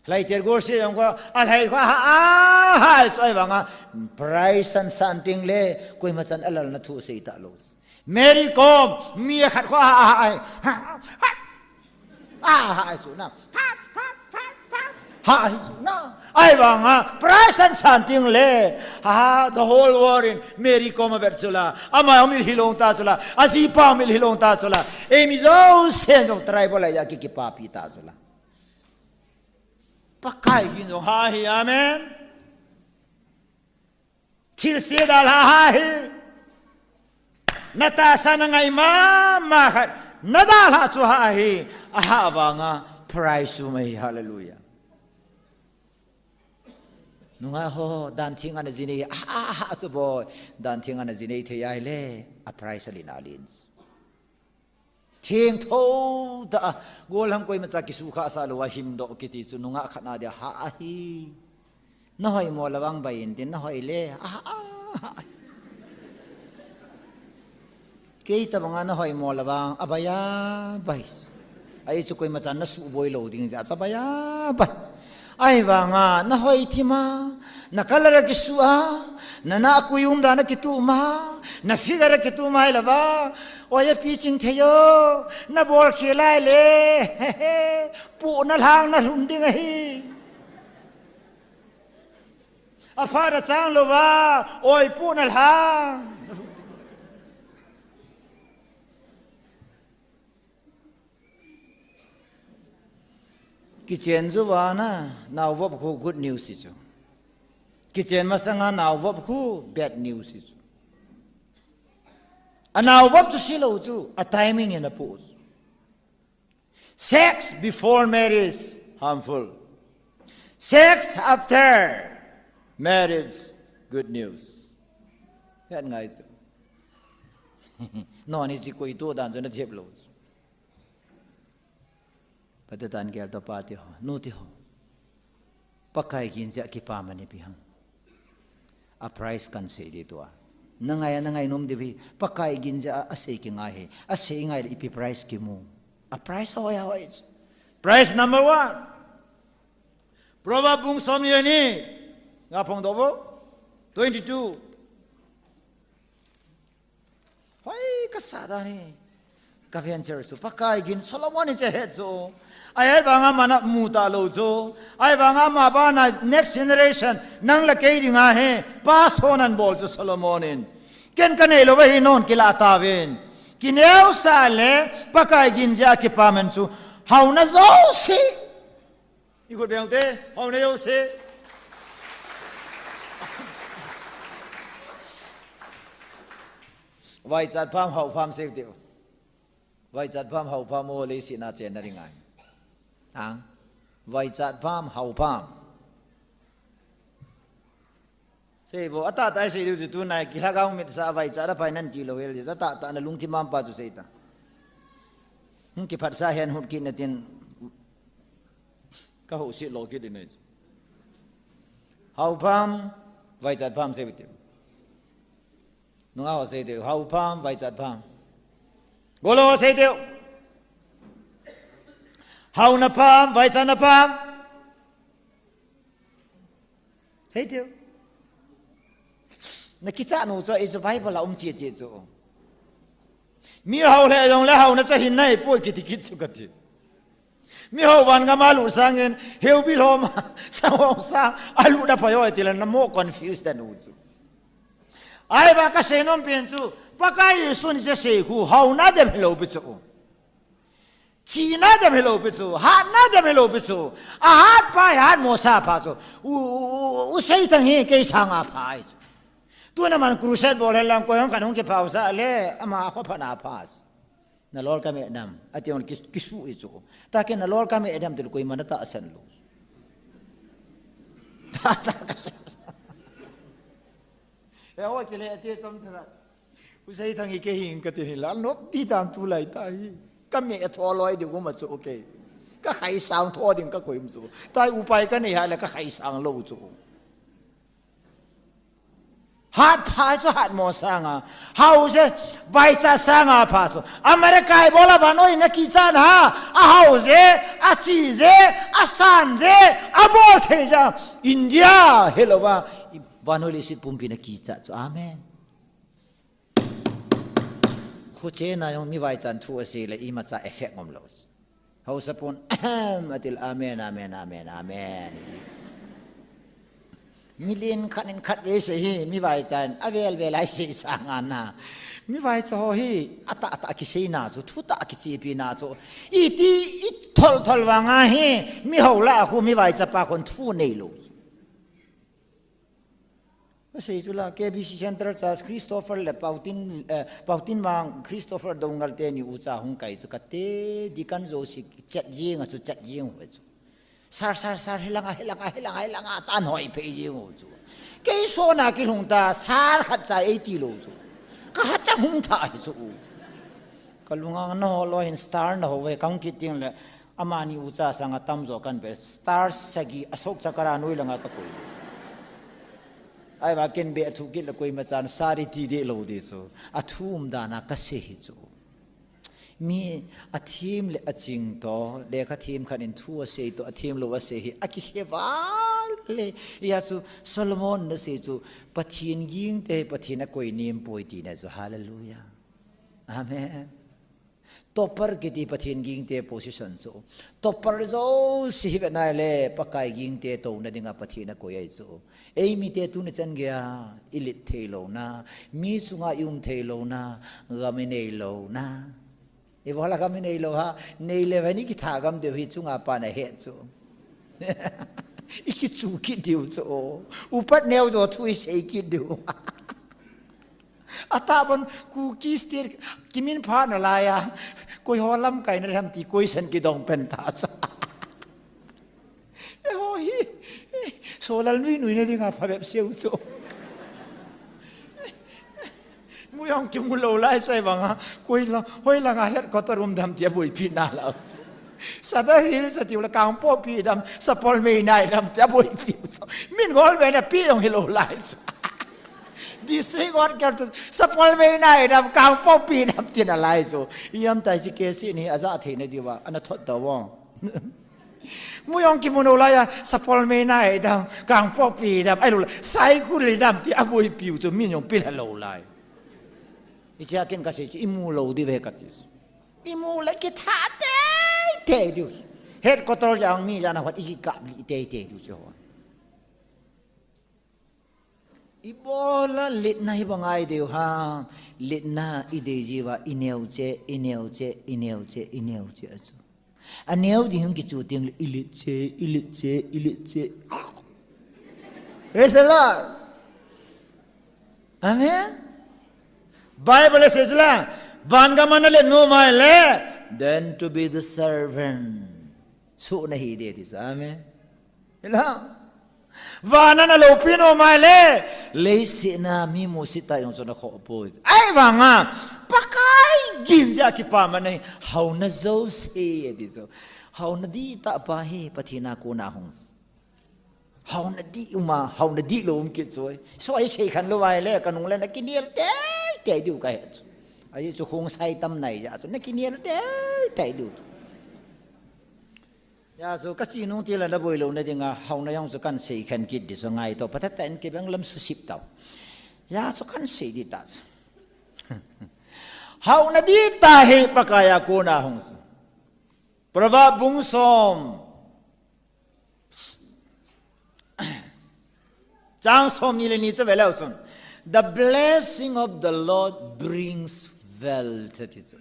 Lhaiter golse jong kho, alhai kho, aha, aha, chu ahivang a prize san san teng le, koima chan alalna thu sei talou. Mary Kom, mi akhat kho, aha, aha, aha, aha, chu na. Ha, hi chu na. Ahivang a, prize san san teng le. Ha, the whole world in Mary Kom avet chu la. Ama umil hilou ta chu la. Ajipa umil hilou ta chu la. Eimi jousen jong tribal a ki, kipapi ta chu la. Pakai gin jong ha hi, amen. Thilse dalha ha hi. Natahsa nangai mama khat. Nadalha chu ha hi. Aha vanga prize um ahi, hallelujah. Nungah ho, dan theng a najinei, aha, aha, chu boi. Dan theng a najinei thei ahile, a prize alen alen. Thengtho tah a, gollhang koimacha kisukha sah lou a himdoh kiti chu nungah khat na dia ha ahi. Nahoi mo lou vang bai in tin nahoi le, aha, aha. Kei tabanga nahoi mo lou vang, abai a, bai. Ahi chu koimacha nasuh boi lou ding jeh a chu abai a, bai. Ahivanga, nahoi thim a, na color a kisu a, na nakui um dan a kitu ma, na figure a kitu ma ahilou va, oi a piching thei o, nabol khel lai le, pu na lhang na lhun ding ahi. Aphat achang lou va, oi pu na lhang. Kichen jou vana, nao vop khu good news hi chu. Kichen masanga nao vop khu bad news hi chu. Anao vop chu silou chu, a timing in apoh chu. Sex before marriage, harmful. Sex after marriage, good news. Hiat ngai chu. Non is di koi tu dan chu na thiep lo chu. Pate tan gel to pa ti ho, nu ti ho. Pakai gin ja kipa mani pi hang. A price kan sei di tua. Na ngai, na ngai nom di vi. Pakai gin ja a sei ki ngai he. A sei ngai le ipi price ki mu. A price ho ya ho. Price number one. Proverb bung som ni le ni. Nga phong do vo. Twenty-two. Hoi, ka sa da ni. Ka venture chu. Pakai gin Solomon in che het chu. Ai, ai vanga mana mu ta lo chu. Ai vanga ma ba na next generation. Nang la kei dinga he. Pass on an bol chu Solomon in. Ken ka nei lo ve hi non kila ta vin. Ki neu sa le. Pakai gin ja kipa man chu. Hau na zo si. I khut beng te, hau na yo se. Vaichat pham, hau pham se te. Vaichat pham, hau pham o le si na che na ringai. Ang. Vaichat pham, hau pham. Sei vo, ata ta sei diu chu tu nai, ki lhagao mit sa vai cha da pai nan ti lo hel, ata ta na lungthim mam pa chu sei ta. Hung ki phat sa hen hut ki na tin, ka ho si lo ki din nei. Hau pham, vai chat pham sei ti. Nunga ho sei diu, hau pham, vai chat pham. Golo ho sei diu. Hau na pham, vai chat na pham. Sei tiu. Na kicha nu chu, i chu Bible a um chi chi chu. Mi hau le jong le hau na cha hin nai poi kiti kit chu kati. Mi hau van gam a lut sangin, heu bi lhom, sa hong sa, a lut da pha yo ti le na mo confuse da nu chu. Ai ba ka sei nom pen chu, Pakai Jesu ni cha sei khu, hau na dem hilo bi chu. Chihna dem hilo pi chu, hatna dem hilo pi chu. A hat pa, hat mo sa pha chu. U, u, u, u Satan hi kei sanga pha ai chu. Tuna man crusade bol hen lang koi hong kan hong kipha u sa le, ama kho pha na pha chu. Na lol ka me dam, ati hong ki, kisu i chu. Ta ke na lol ka me dam til koi man ta san lo. Ta, ta ka sa. E ho kile ati chom chara. U Satan hi kei hin ka tin hi la, nop ti tam tu lai ta hi. Ka me tho loi di guma chu, okay. Ka khai sang tho ding ka koi mu chu. Tai upai ka nei ha le ka khai sang lo chu. Hat pha chu hat mo sanga. Hau je, vai cha sanga pha chu. America i bola vanoi na ki chan ha. A hau je, a chi je, a san je, a bol thei ja. India, hello va. Vanoi le sit pumpi na ki cha chu. Amen. Khuche na jong mi vaichan thu a sei le imacha effect ngom lo. Hausa pon, ahem, atil, amen, amen, amen, amen. Million khat in khat ve sei hi, mi vaichan, a vel vel ai sei sanga na. Mi vaicha ho hi, a ta ta kisei na chu, thu ta kichepi na chu. I ti, i thol thol vanga hi, mi hau la khu mi vaicha pa khon thu nei lo chu. Ka sei chu la, K B C Central Church, Christopher le Pautin, eh, Pautin Mang, Christopher Dongal te ni u cha hung kai chu ka te, di kan zo si chat jing a chu chat jing hu chu. Sar, sar, sar, helanga, helanga, helanga, helanga, tan hoi pe jing hu chu. Kei so na ki hung ta, sar khat cha ei ti lo chu. Ka ha cha hung tha hi chu. Ka lunga na ho lo hin star na ho ve, kang ki ting le, Amani u cha sanga tam jo kan be star sagi Ashok Chakra noi langa ka koi. Ai ba ken be a thu kit le koima chan sari ti de lo de chu. A thum dana ka sei hi chu. Mi a thim le a ching to, lekha thim khat in thu a sei to, a thim lo a sei hi, a ki he val le. Ya chu Solomon na sei chu, Pathin ging te, Pathin a koi nim poi ti na chu. Hallelujah. Amen. Topper kiti Pathin ging te position chu. Topper jo si hi ve nai le, Pakai ging te to na dinga Pathin a koi ai chu. Ei mi te tu ni chan gei a, i lit thei lo na, mi chunga i um thei lo na, gam i nei lo na. I bola gam i nei lo ha, nei le ve ni ki tha gam deu hi chunga pa na he chu. I ki chu ki diu chu. Upat neu jo thu i sei ki diu. Ata bon Kuki State kimin pha na laiya, koi ho lamkai na ham ti koi san ki dong pen ta sa. E ho hi, Solal nui nui na dinga phabep seu chu. Mu jong kimu lou lai chu ahivanga, koi lang, hoi langa headquarter um dem ti aboipi nalai chu. Sadar Hills ati ula Kangpokpi dem, Sapormeina dem ti aboipi chu. Min golvei na pi jong hilou lai chu. District headquarter, Sapormeina dem, Kangpokpi dem ti nalai chu. Iam tai chi kesi ni aja thei na diuva, ana thot da vong. Mu jong kimu lou laiya, Sapormeina dem, Kangpokpi dem, ahilou le, Saikul dem ti aboipiu chu min jong pilha lou lai. Hichea ken kasei chu, imu lou diu ve kati. Imu le kitha teitei diu. Headquarter jang mi jana hot ikikap li teitei diu chu ho. Ibola litna hi bang idei u ham, litna idei jiuva, ineo cheh, ineo cheh, ineo cheh, ineo cheh achu. Aneo ding hung kichu teng le, ilet cheh, ilet cheh, ilet cheh. Praise the Lord. Amen. Bible asei chu la, van gam a nalet nom uleh, then to be the servant. Suh nahi ding ti chu, amen. Hilou. Van a naloupi nom uleh, leiset a mi musit tah jong chu nakhoh poi. Ahivanga, Pakai gin jeh a kipaman ahi, haona jouse ati chu. Haona dihtah pa hi, Pathen a kona hung. Haona dih um a, haona dihlou um kit chu. So ahi sei khen lou uleh, kanung le nakinel teitei diu kahe chu. Ahi chu khong sai tam nai jeh chu, nakinel teitei diu chu. Hijeh chun kachi nung tile naboi louna dinga, haona jong chu kahin sei khen kit ding chu ngaito, phatah tah in kibang lam susip tau. Hijeh chun kahin sei ding tah chu. Haona dihtah hi Pakai a kona hung chu. Proverb bung som. Chang som ni le ni chu ve leu chun. The blessing of the Lord brings wealth, ati chu.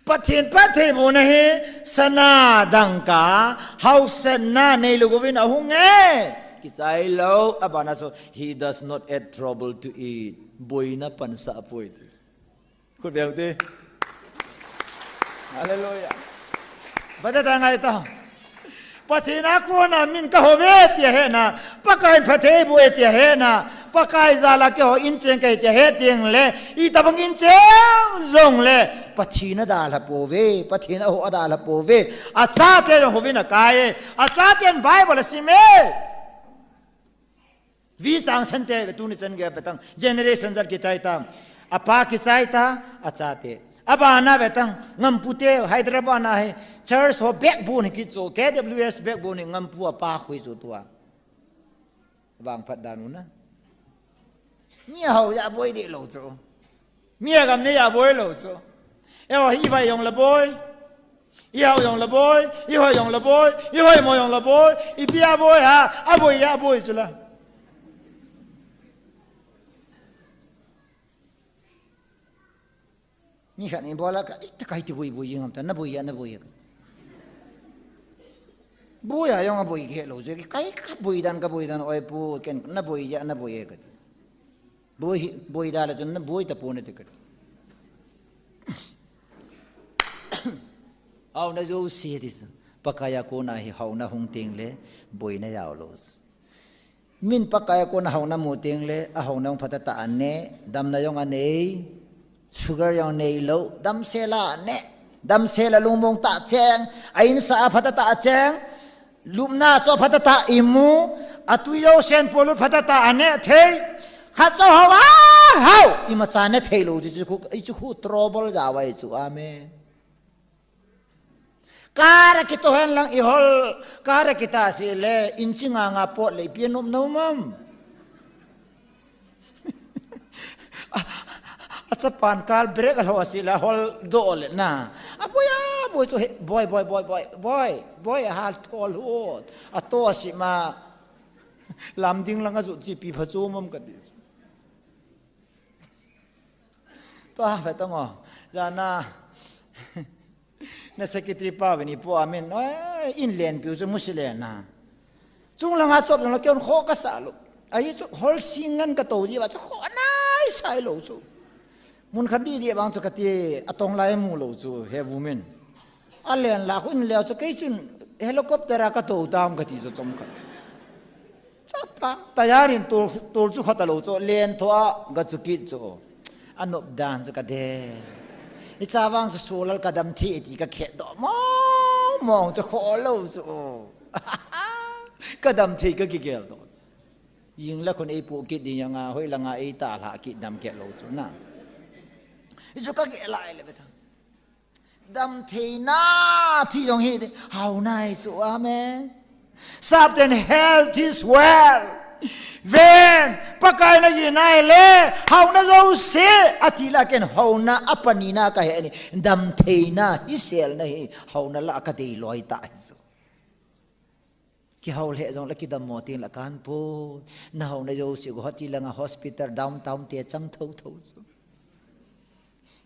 Pathen phattheibohna hi sana dangka, hausetna neilou gouvin ahung e. Kichai lou, abana chu, he does not add trouble to it. Boina pansah poi ti. Khut beng te. Hallelujah. Phatah tah ngaito. Pathen a kona min kahou ve tia hetna, Pakai in phatthei boh e tia hetna, Pakai jal a keiho incheng kahi tia het teng le, itobang incheng jongle, Pathen adalha pouve, Pathen a ho adalha pouve, achate jong houvin akai e, achaten Bible asim e. Vichang sante ve tuni chan gei a vetang, generation jat kichai ta. Apa kichai ta, achate. Abana vetang, Ngampu te, Hyderabad na hi, church ho backbone hi kichu, K W S backbone hi Ngampu apa khu chu tua. Vangphat dan u na. Mi hao jeh a boi deh lou chu. Mi agam ne jeh a boi lou chu. Eiho hi ivai jong le boi. Ihao jong le boi. Ihoi jong le boi. Ihoimo jong le boi. Ipi a boi ham. Aboi jeh a boi chu la. Mi khat in ibola ka, ita kai ti boi boi jing ham ta. Naboi jeh a naboi jeh a. Boi a jong aboi kei lou chu. Kai kaboi dan kaboi dan oi pu ken naboi jeh a naboi jeh a kati. Boi, boi da le chun naboi tapon ati kati. Haona jouse ati chu. Pakai a kona hi haona hung teng le boina jao lou chu. Min Pakai a kona haona mu teng le, ahaona jong phatah tah a ne, damna jong anei, sugar jong neilou, damsel a ne, damsel a lungmong tah cheng, a insah a phatah tah cheng, lupna chu phatah tah imu, atui jousen polut phatah tah a ne thei, khat chu hao a, hao, imacha ne thei lou, chu chu khu, i chu khu trouble jao ahi chu, amen. Car a kitoh hen lang ihol, car a kitah seh le, inch nga nga pot le ipi a nop nom am. A, achapan car brake alhoh seh le, ahol doh le na. Aboi, aboi chu he, boi, boi, boi, ahal thol hut. Atoh seh ma, lamding lang ajot chi ipi pha chu um am kati. Tua ve tang o. Jana. Na secretary pa vin ipu amin. Oi, in len piu chu musi len na. Chung langa chop jong la keihon kho kasah lou. Ahi chu hol sing ngan kato jiuva chu kho nai sai lou chu. Mun khat didi vang chu kati atong lai mu lou chu he woman. Alen la khu in leo chu kei chun helicopter a kato tam kati chu chom khat. Ka tayar in tol, tol chu khat a lo chu, len tho a ga chu kit chu. A nop dan chu ka de. I cha vang chu solal ka dam thei ti ka khet do. Mong mong chu kho lo chu. Ka dam thei ka kigel do. Jing la khun ei pu kit ding anga, hoi langa ei ta la kit dam keh lo chu na. I chu ka ge lai le be tha. Dam theina thi jong hi hau nai chu, amen. Sap ten health is well. Ven, Pakai na gi nai le, hau na jo se, a ti la ken hau na a pani na ka he ni. Dam theina hi sel na hi, hau na la ka dei loi ta hi chu. Kihau le jong le kidam mo tin la kan po. Na hau na jo se go hoti la nga hospital downtown te chang tho tho chu.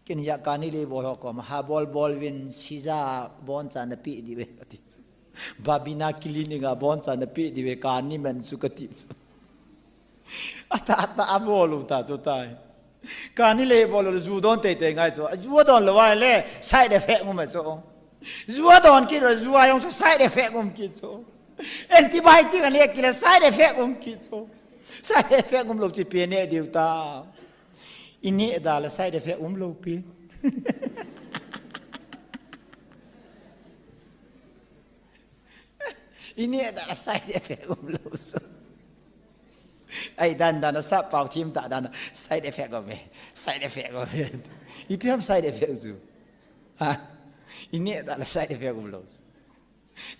Ken ya kani le bol ho ko ma ha bol bol vin sija bon cha na pi di ve ka ti chu. Babina clinic a bon cha na pi di ve kani men chu ka ti chu. Ata ata a bol u ta chu tai. Kani le bol u ju don tei tei ngai chu. Ju don lo vai le side effect um chu. Ju don ki lo ju a yong chu side effect um ki chu. Antibiotic a le ki le side effect um ki chu. Side effect um lo chi pe ne diu ta. I neh da la side effect um lo pi. I neh da la side effect um lo so. Ai dan dan sa pau thim ta dan side effect um e. Side effect um e. I pi ham side effect chu. Ha. I neh da la side effect um lo so.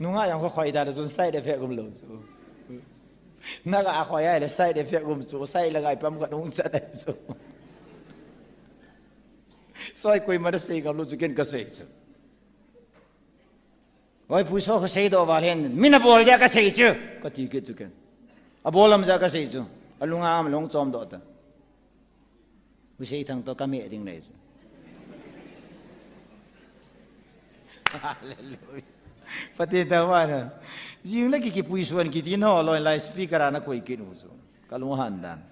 Nunga yang khoi da la chun side effect um lo chu. Na ga khoi ai le side effect um chu, side la gai pam ka nung chat ai chu. Soi koi ma da sei ka lo chu ken ka sei chu. Oi pu so ka sei do val hen, min a bol ja ka sei chu. Ka ti ke chu ken. A bol am ja ka sei chu. A lunga am long chom do ta. Pu sei thang to ka me ding nei chu. Hallelujah. Pati ta wa na. Jing la ki ki pui suan ki tin ho loi lai speaker ana koi ki nu chu. Ka lung han dan.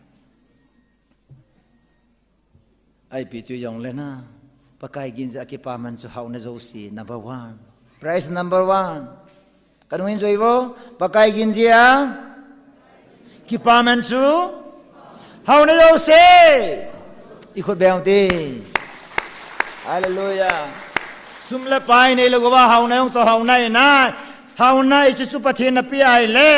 Ai pi chu jong le na. Pakai ginja kipaman chu hau na jo si number one. Prize number one. Ka nung in joi vo. Pakai ginja. Kipaman chu. Hau na jo se. I khut beng ti. Hallelujah. Sum le pai nei lo go va hau na jong cho hau na i na. Hau na i chu chu Pathen na pi ai le.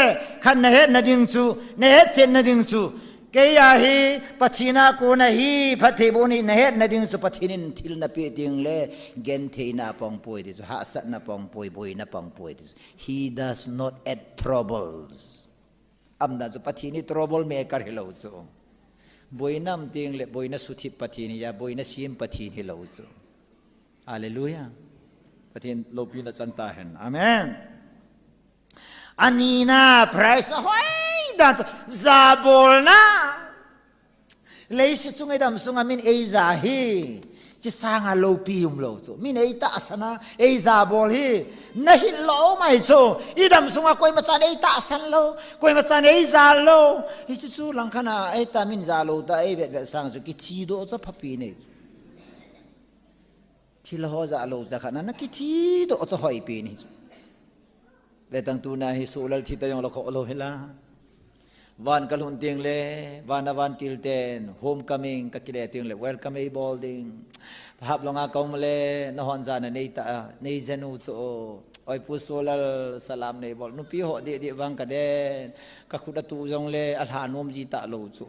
Khan na het na ding chu. Na het chen na ding chu. Kei a hi, Pathen a kona hi, phatthei bohna hi, na hetna ding chu Pathen in thil na pe ding le, gentheina pong poi ti chu, hahsatna pong poi, boina pong poi ti chu. He does not add troubles. Amna chu Pathen hi trouble maker hi lo chu. Boina um ding le, boina suthip Pathen hi a, boina sem Pathen hi lo chu. Hallelujah. Pathen loupina chan ta hen. Amen. Anina prize ahoi dan chu jabolna. Leiset chunga i dam sunga min ei ja hi. Chi sanga loupi um lo chu. Min ei tahsan a, ei jabol hi. Na hil lo mai chu. I dam sunga koima chan ei tahsan lo. Koima chan ei ja lo. Hi chu chu langkhat a ei ta min ja lo ta ei vet vet sang chu kithi do chu phapi nei chu. Thil ho ja lo cha khat na, na kithi to cha hoi pi ni. Ve tang tu na hi sulal thi ta jong lo kho lo hi la. Van ka lhun ting le, van a van til ten, homecoming ka kile ting le, welcome ei bol ding. Hap longa ka um le, na hon ja na nei ta, nei jenu chu. Oi pu sulal salam nei bol. Nupi ho di di vang ka den. Ka khut a tu jong le, a lha nom ji ta lo chu.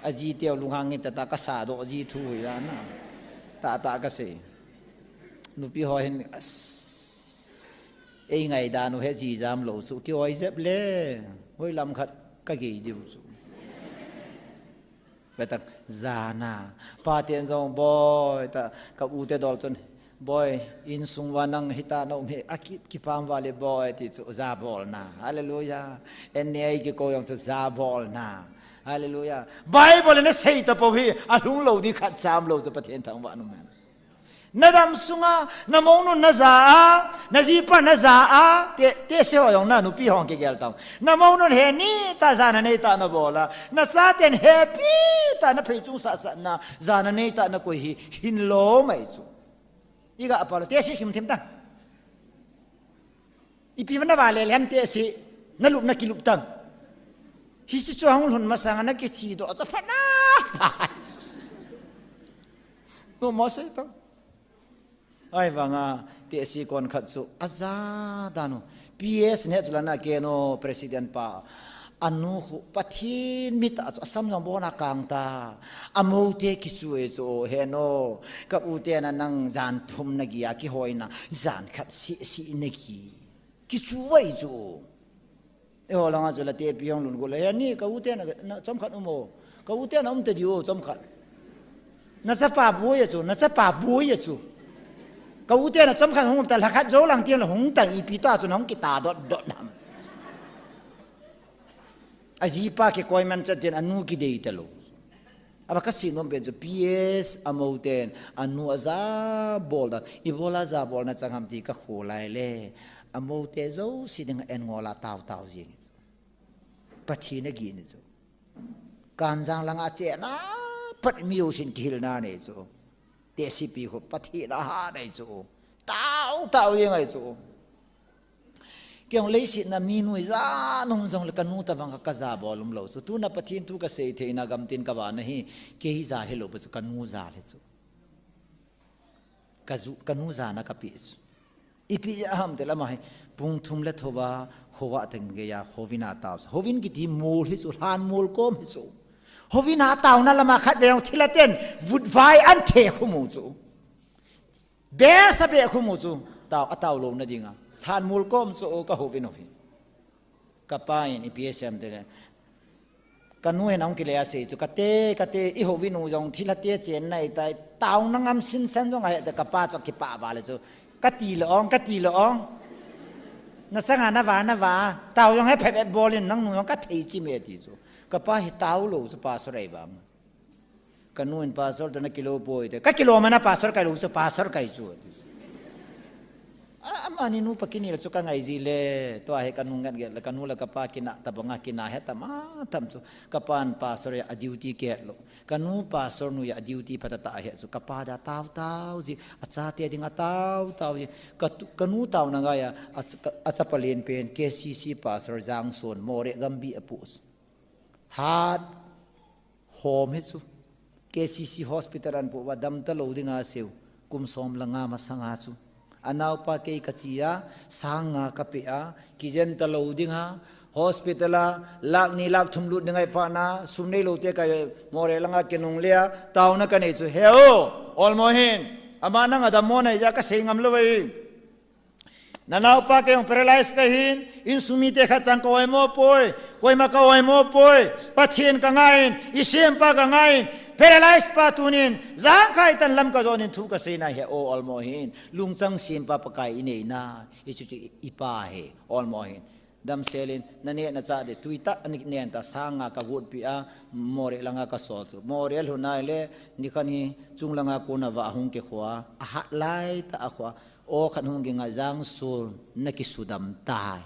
A ji teu lunghang nge ta ta ka sa do ji thu hi la na. Ta ta ka sei. Nupi ho hin, as, ei ngai dan u he ji jam lo chu, ki oi jep le, hoi lam khat ka gei diu chu. Ve tang, jana. Pa ten jong boi, ta, ka u te dol chun, boi, insung va nang hita na um he, a ki, kipam va le boi, ti chu, jabolna. Hallelujah. En ne ai ki ko jong chu, jabolna. Hallelujah. Bible na sei ta po hi, a lhung lo di khat cham lo chu, Pathen thangvah in um hen. Na dam sunga, na mounun na ja a, na jipa na ja a, te, te se ho jong na nupi hong kigel tam. Na mounun he ni ta ja na nei ta na bol a, na chaten he pi ta na phei chung sa sa na, ja na nei ta na koi hi, hin lo mai chu. I ga pa lo, te se kim thim ta. Ipi vana va le lem te si, na lup na kilup tang. Hiche chu ahung lhun masang a nakithi doh chu aphat na pha. Nommo sei tau. Ahivanga tehse kon khat chu aja dan u. P S ne chu lana keno president pa. Anu khu Pathen mit a chu asam jong bon a kang ta. Amoute kichu e chu heno. Ka u te na nang jan thum na gi a kihoina jan khat si si na gi. Kichu vai chu. Eiho langa chu la tepi hung lhun got le, "He ni, ka u te na, na chomkhat um o. Ka u te na um te diu o chomkhat." Na chapa boi a chu, na chapa boi a chu. Ka u te na chomkhat hung um ta, lhakhat jou lang tin la hung tang ipi ta chu na hung kita dot dot nam. Ajipa kikoi man chat tin anu kidei ta lou. Ava ka seinom pen chu P S amouten anu aja bol dan, ibola aja bolna chang ham ti ka kholai le, amoute jouse dinga en ngol a tao tao jeng chu. Pathen agin chu. Kanjang langa chena pat mi jousen kihilna nei chu. Tehsepi khu Pathen ahat nei chu. Tao tao jeng ahi chu. Kei jong leiset a mi nu ija nom jong le ka nu tabang ka ja bol um lou chu. Tuna Pathen thu ka sei theina gamtin ka vahna hi kei jal hilou pi chu ka nu jal hi chu. Ka ju, ka nu jana ka pe chu. Ipi ja ham ti le ama hi pung thum le thou va khovah teng geiya hovin a tao chu. Hovin kiti mol hi chu, lhan mol kom hi chu. Hovin a taona lama khat vei jong thilha ten vutvai an the khu mu chu. Besa be khu mu chu, tao, atao louna dinga. Lhan mol kom chu ka hovin u hi. Ka pa in ipi asei em ti le. Ka nu hin ahung kile a sei chu, ka te, ka te, i hovin u jong thilha te chen nai tai, taona ngam sinsan jong ahe te ka pa chu kipah val chu. Ka ti le ong, ka ti le ong. Na sanga na va, na va. Tao jong he phet phet bol in nang nu jong ka thei chim e ti chu. Ka pa hi tao lou chu pastor ahi vang. Ka nu in pastor toh na kilou poi te. Ka kilou mana pastor kahi lou chu, pastor kahi chu. A, amani nu pa kini le chu ka ngai ji le. Tua hi ka nu ngat gel le, ka nu le ka pa kina tabanga kina he tam a tam chu. Ka pa in pastor ahi a duty kihe lou. Ka nu pastor nu ahi a duty phatah tah ahi chu. Ka pa dia tao tao ji. Achate dinga tao tao ji. Ka tu, ka nu taona ngai a, a, ka, achapa len pen K C C pastor Jangson Moreh Gambih a pu. Hat Hom hi chu. K C C hospital a ahin pu uva damta lou dinga asei u. Kum som le nga masanga chu. Anaopa kei ka chi a, sang nga ka pe a, kijen ta lou dinga, hospital a, lakh ni lakh thum lut dinga eiphat na, sum neilou te ka Moreh langa kinungle a, taona ka nei chu. He o, olmo hin, ama nang a dammo nai ja ka sei ngam lou ve. Nanaopa kei jong paralyze kahin, insung mite khat chang ka oimo poi, koima ka oimo poi, Pathen ka ngai in, isempa ka ngai in, paralyze pa tunin, jangkhai tan lam ka jon in thu ka seina hi o olmo hin, lungchang sempa Pakai i neina, hichu chu i pa hi, olmo hin. Damsel in, na neh na chah ding, tui tah a nen ta sang nga ka gutpi a, Moreh langa ka sol chu. Moreh lhun nai le, nikhat hi chung langa kona va hung kikhoa, ahat lai tah a khoa, Aw khat hung ging a Jangson na kisudam tai.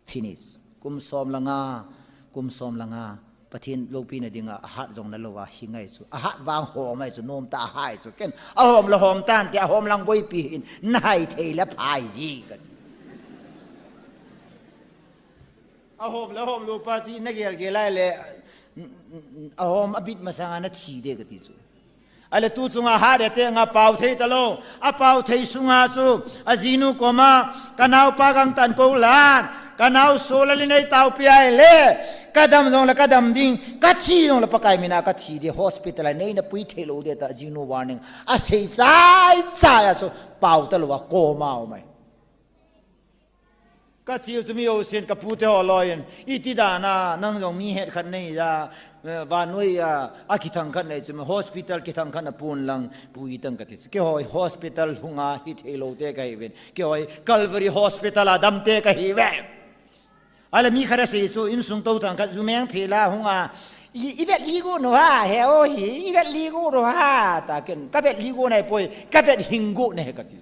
Finish. Kum som le nga, kum som le nga. Pathen loupina dinga ahat jong na lou a hi ngai chu. Ahat vang hom ahi chu, nom tah a hai chu. Ken ahom le hom tan ti, ahom lang boipi hin, na hai thei le phai ji ka ti. Ahom le hom lou pa chu na gel gel lai le, ahom abit masanga na thi de ka ti chu. Ahile tu chunga hat de te nga pao thei ta lou. A pao thei sunga chu, ajinu koma, ka naopa gang tan ko lan, ka nao so la li nei tao pi ai le, ka dam jong le ka dam ding, ka thi jong le Pakai mina ka thi de, hospital a nei na pui thei lou de ta, ajinu warning. Asei chai chai a chu, pao ta lou a koma o mai. Ka chiu chu mi jousen ka pute ho loiyin, iti dana, nang jong mi het khat nei ja, eh, vannoi a, a kithang khat nei chu, hospital kithang khat na pun lang, pui tang ka ti chu. Keiho hospital hunga hi thei lou te ka hi ven. Keiho Calvary Hospital a dam te ka hi ve. Ahile mi khat asei chu, insung tou thang khat, jumeng phela hunga, i, i vet li go no ha, he o hi, i vet li go no ha, ta ken, ka vet li go nai poi, ka vet hing go ne ka ti.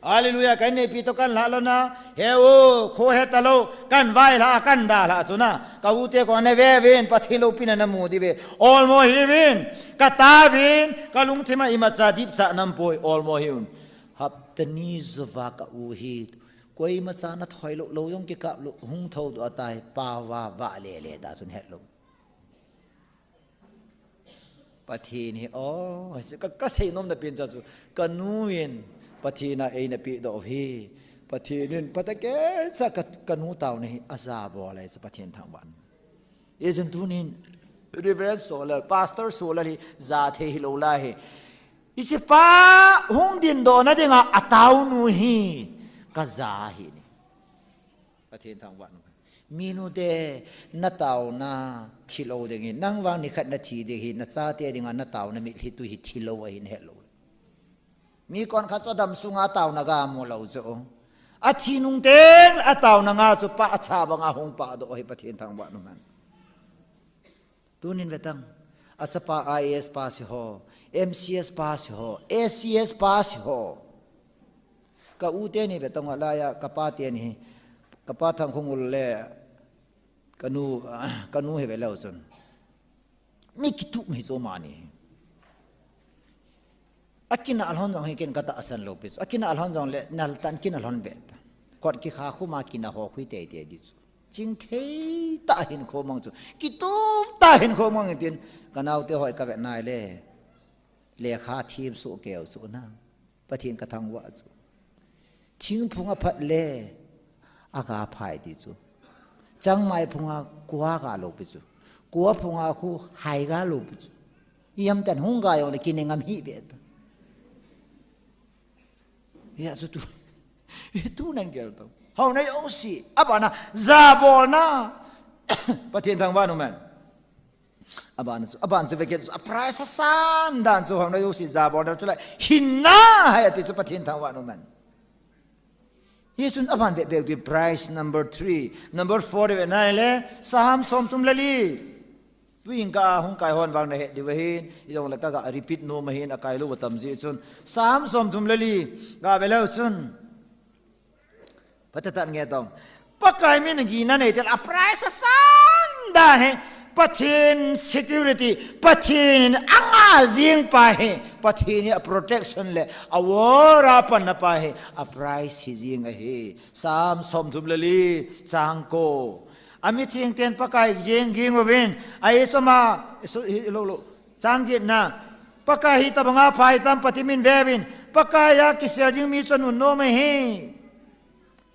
Hallelujah, kan neipi toh kan lha lona, he o, kho he ta lou, kan vai lha, kan da lha chu na, ka u te ko na ve ven, Pathen loupina na mu di ve, olmo hi vin, ka ta vin, ka lungthim a imacha dipcha nam poi, olmo hi un. Hapta ni jouva ka u hi, Koima cha na thoi lou, lou jong kikap lou, hung thou doh tai, pao va, va le le ta chun het lou. Pathen hi, oh, ka, ka sei nom na pen cha chu, ka nu in, Pathen a eina pe doh hi, Pathen in, phatah kei cha ka, ka nu taona hi, aja bol e cha Pathen thangvah. Ijeh chun tunin Reverend Solal, Pastor Solal hi ja thei hilou lai hi. Hiche pa hung dingdoh na dinga ataonu hi ka ja ahi. Pathen thangvah. Minu te, na taona thilou ding hi, nang vang nikhat na thi ding hi, na chate dinga na taona mitlhi tu hi thilou ahi, na het lou. Mi konkhat chu adam sunga taona ga mu lou chu. Athi nung teng ataona nga chu pa acha banga hung pah doh hi Pathen thangvah nu hen. Tunin ve tang. Achapa I A S pass ho, M C S pass ho, A C S pass ho. Ka u teni ve tang lai a, ka pa teni, ka pa Thangkhongul le, ka nu, ka nu hi ve leu chun. Mi kitup hi chu mani. Akina alhon jong hi ken ka tahsan lou pi chu. Akina alhon jong le nal tan kina lhon ve ta. Kot kikha khuma kina ho khui tei tei di chu. Chingthei tah hinkho mang chu. Kitup tah hinkho mang tin ka naote hoi ka ve nai le. Lekha thim soh keu chu na. Pathen ka thangvah chu. Thingphung aphat le, aga phai ti chu. Changmai phunga kua ga lou pi chu. Kua phunga khu hai ga lou pi chu. Iam tan hung ga jong le kine ngam hi ve ta. Hia chu tu. Tunan gel tau. Hao na yo si. Abana, ja bol na. Pathen thangvah nu hen. Aban chu, aban chu veke chu, a price asan dan chu hong na yo si ja bol na chu lai. Hinna hai ati chu Pathen thangvah nu hen. Hichun aban ve bek di price number three, number four ve nai le, Psalm som thum le li. Tuin ka hung kai hon vang na het di ve hin, i dong le ka ga repeat nom hin akai lou tam ji chun. Psalm som thum le li, ga ve leu chun. Patatan nge tong. Pakai min gina nei tel a price asan dan hi. Pathen security. Pathen in anga jing pa hi. Pathen hi a protection le a war a panna pa hi. A price hi jing ahi. Psalm som thum le li chang ko. Ami thing ten Pakai jing ging uvin. Ai choma su hi lo lo. Chang git na. Pakai hi tabanga phai tam Pathen min vevin. Pakai a kisel jing mi chon un nom ahi.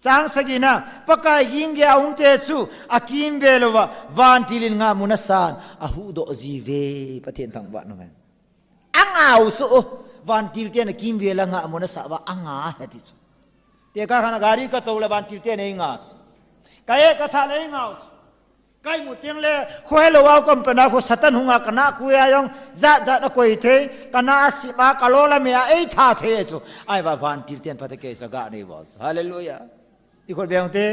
Chang sagi na, Pakai ging ge a um te chu, a kimvel uva, vantil in ngahmun asan, a huhdoh ji uve, Pathen thangvah nu hen. Anga u chu, vantil ten a kimvel a ngahmun asa uva, anga he ti chu. Te ka khan a gari ka tou le vantil ten ei nga chu. Ka e ka tha le ei nga u chu. Kai mu teng le, khohe lou a company khu Satan hunga kana kuya jong, jat jat a koi thei, kana a sima, ka lo la me a, ei tha thei chu. Ai va vantil ten phatah kei sa ga nei bol chu. Hallelujah. I khut beng te.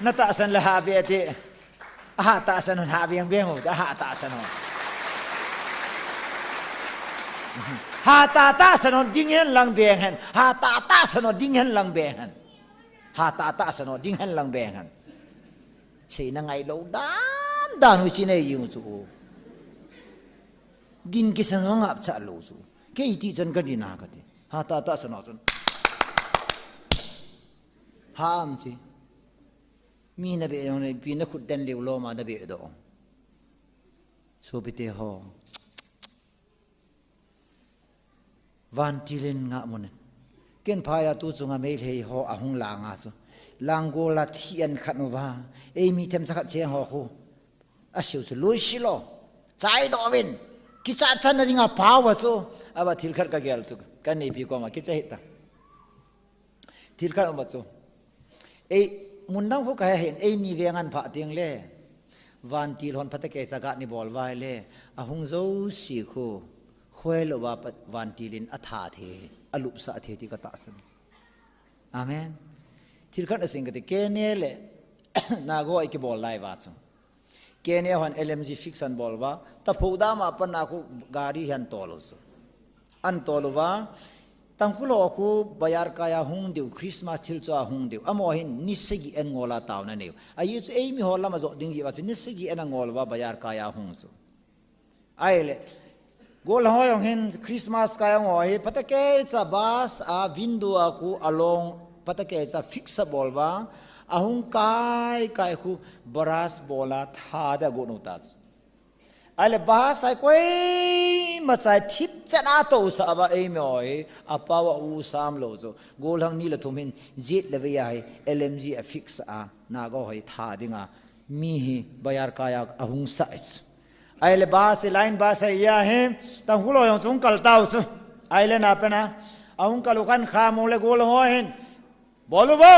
Na tahsan le ha be te. A ha tahsan hon ha beng beng ho, a ha tahsan hon. Ha ta tahsan hon ding hen lang beng hen. Ha ta tahsan hon ding hen lang beng hen. Ha ta tahsan ho, ding hen lang beng hen. Seina ngai lou dan dan hu chi nei jing chu. Din kisan ho ngap cha lou chu. Kei ti chan ka din a ka ti. Ha ta tahsan ho chun. Ham chi. Mi na be jong nei, pi na khut den leu lom a na be doh. Sopite ho. Vantil in ngahmun in. Ken phai a tu chunga Meitei ho a hung lang a chu. Langgol a thi an khat uva. Ei mi themcha khat cheng ho khu. A siu chu lui silo. Chai doh uvin. Kicha chan na dinga pao va chu. Ava thil khat ka gel chu. Ka neipi koma kicha hita. Thil khat um a chu. Ei, mun dang khu ka he hin, eini veng an pha teng le. Vantil hon phatah kei sa ga ni bol uva le. A hung jouse khu. Khohe lou va vantil in a tha thei, a lupsah thei ti ka tahsan. Amen. Thil khat a sing ka ti, Kenya le Naga a i kibol lai uva chu. Kenya hon L M G fix an bol uva, tapho dam a pan a khu gari hi an tol u chu. An tol uva, Tangkhul ho khu bazar kai a hung diu, Christmas thil cho a hung diu. Amaho hin ni sagi an ngol a taona nei u. Ajeh chu eimi ho lam a jo ding jeh uva chu ni sagi an a ngol uva bazar kai a hung chu. Ahile, Gollhang ho jong hin Christmas kai ahung ho hi, phatakei cha bus a window a khu along phatakei cha fix abol uva, ahung kai kai khu brush bol a tha ding agot u ta chu. Ahile bus a hi koima cha thipchet a tousah uva eimi ho hi, apao a u sam lou chu. Gollhang ni le thum hin jet le vei a hi L M G a fix a, Naga ho hi tha dinga mi hi bazar kai a ahung sah chu. Ahile bus hi, line bus hi, ahi, Tangkhul ho jong chu hung kal tau chu. Ahile na pen a, ahung kal u khan kha mong le gollhang ho hin, "Bol u vo!"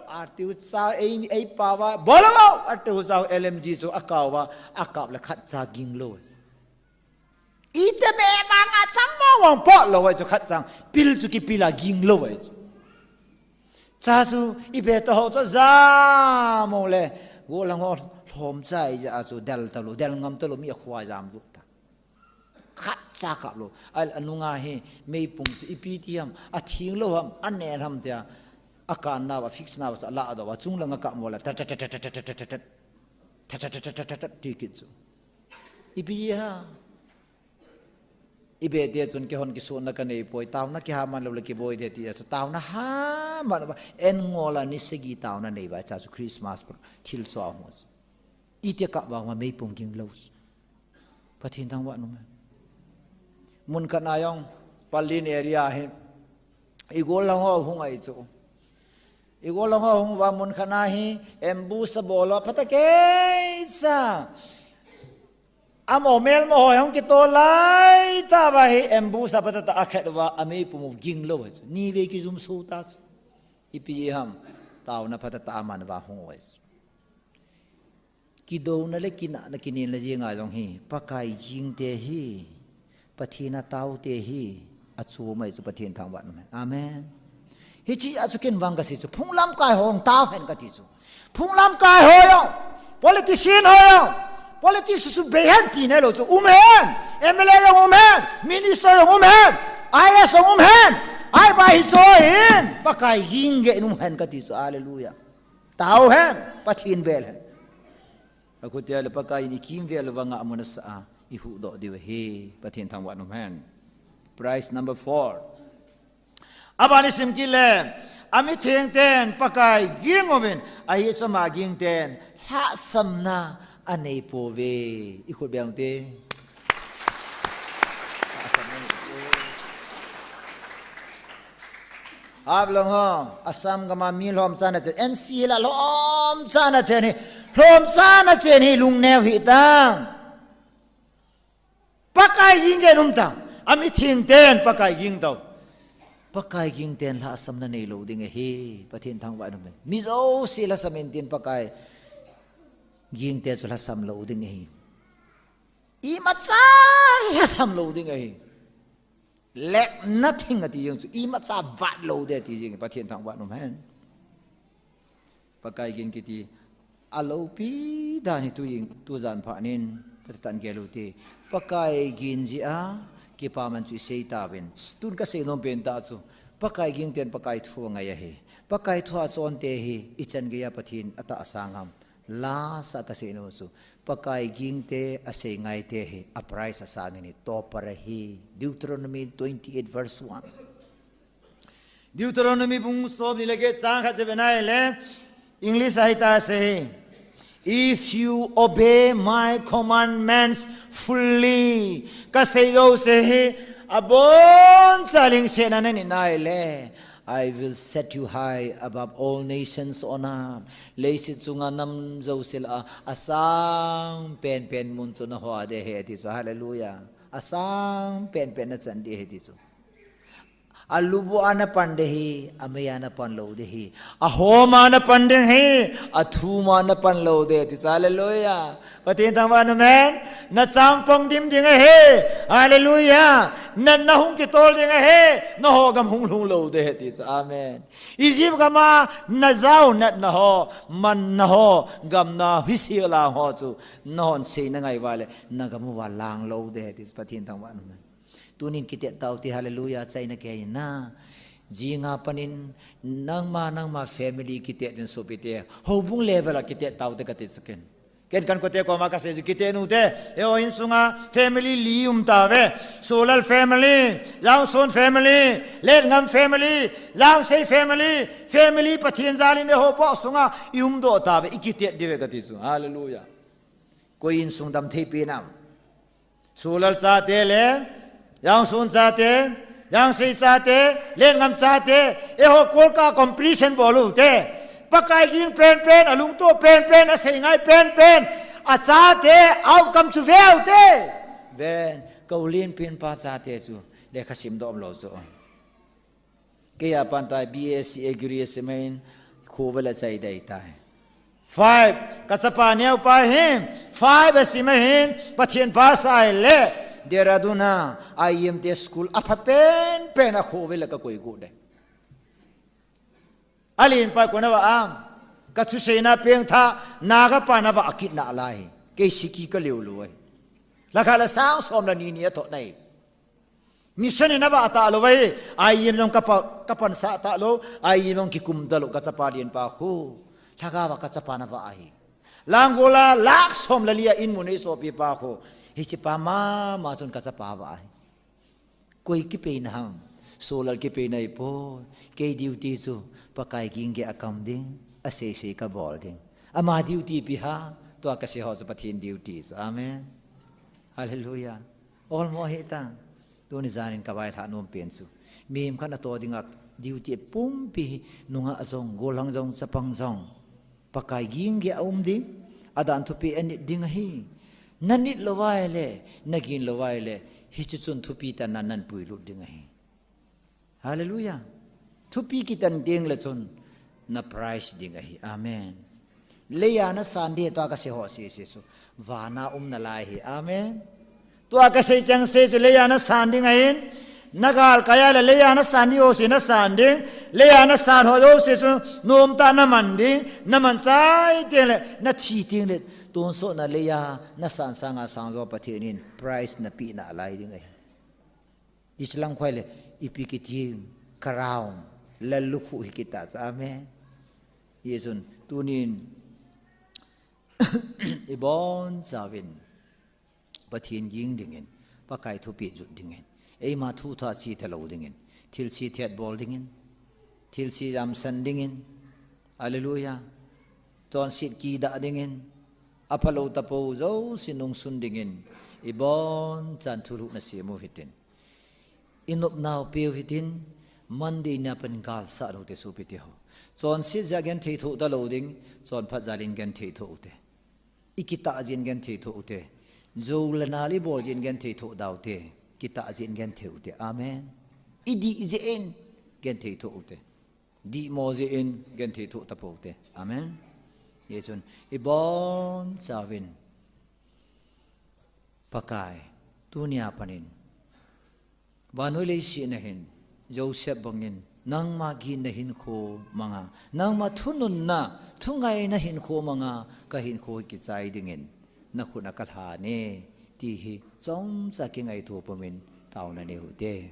atiu cha, ei, ei pao va, "Bol u vo!" atiu cha, L M G chu akao va, akap le khat cha ging lou. Ite me vang a cham mo vang pot lou chu, khat chang pil chu kipil a ging lou chu. Cha chu ipi to ho cha jam u le, gollhang ho lhom cha i ja chu del talou, del ngam talou, mi akhua jam lut ta. Khat cha kap lou. Ahile anunga hi meipum chu ipi ti ham, athing lou ham, anen ham tia, akan nau a fix nau a sa la do a, chung langa kap mo le, tat, tat, tat, tat, ti kit chu. Ipi ha. Ipi ti chun keihon kisutna kanei poi, taona kiha man lou le kiboi de ti a chu, taona ha man uva, en ngol a ni sagi taona nei uva, cha chu Christmas thil chu ahung chu. Iti kap vang uva meipum ging lou chu. Pathen thangvah in um hen. Mun khat na jong, Pallel area hi, i gollhang ho hung ahi chu. I gollhang ho hung uva mun khat na hi, ambush abol uva, phatakei cha. Amaho melma ho hung kitol lai tah uva hi, ambush a phatah tah a akhet uva, ameipum u ging lou ahi chu. Ni vei kijum sou ta chu. Ipi ham, taona phatah tah a man uva hung u ahi chu. Kidouna le kinahna kinelna jenga jong hi, Pakai gingte hi, Pathen a taote hi, achom ahi chu, Pathen thangvah in um hen. Amen. Hiche a chu ken vang kasei chu, phung lamkai ho jong tao hen kati chu. Phung lamkai ho jong, politician ho jong, politics chu bei hen ti nailou chu, um hen, M L A jong um hen, minister jong um hen, I A S jong um hen, ahi ba hi chu hin, Pakai ging gei in um hen kati chu, hallelujah. Tao hen, Pathen vel hen. Akhutia le Pakai in ikimvel uva ngahmun asah a, ihuhdoh diu ahi, Pathen thangvah in um hen. Prize number four. Aban isim kit le, amitheng ten Pakai ging uvin, ahi choma ging ten lhahsamna anei pouve. Ikhut beng u te. Haflong ho, Assam gam a mi lhomcha na chen, N C Hills a lhomcha na chen hi, lhomcha na chen hi, lungneo hih tan. Pakai ging gei in um tan, amitheng ten Pakai ging tao. Pakai ging ten lhahsamna neilou ding ahi, Pathen thangvah in um hen. Mi jouse lhasam in tin Pakai ging te chu lhasam lou ding ahi. Imacha lhasam lou ding ahi. Lack nothing ati jeng chu, imacha vat lou ding ati jeng, Pathen thangvah in um hen. Pakai ging kiti, aloupi dan hi tu jing, tu jan phat in, kati tan gel u te. Pakai ging jeh a, kipaman chu isei tauvin. Tun kasei nom pen tah chu, Pakai ging ten Pakai thu angai ahi. Pakai thu achon te hi, ichan gei a Pathen atahsan ham. Last a kasei nom chu, Pakai ging te asei ngai te hi, a prize asang in hi, topper ahi. Deuteronomy twenty-eight verse one. Deuteronomy bung somni le get chang khat chu ve nai le, English a hitia asei, "If you obey my commandments fully," kasei jouse hi, aboncha lungset a nanit nai le, "I will set you high above all nations on earth." Leiset chunga nam jouse lah a, asang penpen mun chu naho a ding ahi ati chu, hallelujah. Asang penpen nachan ding ahi ati chu. Alubu a napan ding ahi, amei a napan lou ding ahi. Ahom a napan ding ahi, athum a napan lou ding ahi, ati chu, hallelujah. Pathen thangvah in um hen, nachang pong dim ding ahi, hallelujah. Natna hung kitol ding ahi, naho gam hung lhung lou ding ahi, ati chu, amen. Egypt gam a najao natna ho, manna ho, gamna hise lang ho chu, nahon sei nangai uva le, nagam uva lang lou ding ahi, ati chu, Pathen thangvah in um hen. Tunin kitet tau te, hallelujah, achaina kei in na. Jing a pat in, nangma, nangma family kitet in sopi te. Houbung level a kitet tau te kati chu ken. Ken kan kote koma kasei chu, kiti nute, eiho insunga family li um tauve. Solal family, Jangson family, Lenngam family, Jangsei family, family Pathen jalin eiho box sunga i umdoh tauve, i kitet diuve kati chu. Hallelujah. Koi insung damthei pi nam? Solal chate le, Jangson chate, Jangsei chate, Lenngam chate, eiho kolka competition bol ute. Pakai ging penpen, alungtoh penpen, asei ngai penpen, achate outcome chu ve ute. Ven, ka u Lenpen pa chate chu lekha simdoh umlou chu. Kei a pan tai B S C Agri asim ahin, khovel a chai dei tai. Five, ka chapa neopa hi five asim ahin, Pathen pha asei le, Dehradun a I M te school apha penpen a khovel a kakoi got dei. Alen pa kona va am, ka thuseina pengtha, Naga pa nava akit nalai. Kei siki ka leo lou ahi. Lakha la sang som le ni ni athoh nai. Mission in ava talou ahi, I M jong kapa, kapansah talou, I M jong kikum talou, ka chapa Lenpa khu. Lhagao va ka chapa nava ahi. Langol a lakh som le li a in mun eisopi pa khu. Hiche pa mama chun ka chapa va ahi. Koi kipeina ham? Solal kipeina ahipoi. Kei duty chu Pakai ging geiya kam ding, asei sei kabol ding. Ama duty ipi ham? Tua kasei ho chu Pathen duty chu. Amen. Hallelujah. Olmo hita. Tuni janin ka vailhah nom pen chu, mihem khat natoh dinga duty pumpi hi, nungah jong, gollhang jong, chapang jong, Pakai ging geiya um ding, adan thupeh anit ding ahi. Nanit lou uva ahile, nagin lou uva ahile, hiche chun thupi tanna nahin puilut ding ahi. Hallelujah. Thupi kitan ding le chun na prize ding ahi. Amen. Leiya nasan ding tua kasei ho sese chu, vana um nalai ahi. Amen. Tua kasei chengse chu leiya nasan ding ahin, nagalkai a le leiya nasan ding ho se nasan ding, leiya nasan ho jouse chu nomtah naman ding, naman chai teng le, nathi teng le, tonsotna leiya nasan sanga sangjo Pathen in prize napeh nalai ding ahi. Hiche lang khu ahile, ipi kiti, crown, lallukhuh hi kit ta chu, amen. Hijeh chun, tunin, ibonchauvin, Pathen ging dingin, Pakai thupeh jot dingin, eima thu tha che talou dingin, thilse thet bol dingin, thilse jamsan dingin, Hallelujah. Chonset kidah dingin, aphalou tapou jouse nungsun dingin, ibonchan thulhuhna sem u hitin. Inopnau peu hitin, Monday nia pat in galsat u hite sopite ho. Chonset jeh a genthei thoh talou ding, chonphat jal in genthei thoh u hite. Ikitah jeh in genthei thoh u hite. Jou le nal ibol jeh in genthei thoh da u hite. Kitah jeh in genthei u hite. Amen. Idih jeh in genthei thoh u hite. Dihmo jeh in genthei thoh tapou hite. Amen. Hijeh chun, ibonchauvin, Pakai, tunia pat in, vannoi leiset nahin, Joseph bangin, nangma ginna hinkho manga, nangma thununna, thungaina hinkho manga, kahinkho hi kichai dingin, nakhut a kalhan e, ti hi, chomcha kingaito pumin, taona nei u hite.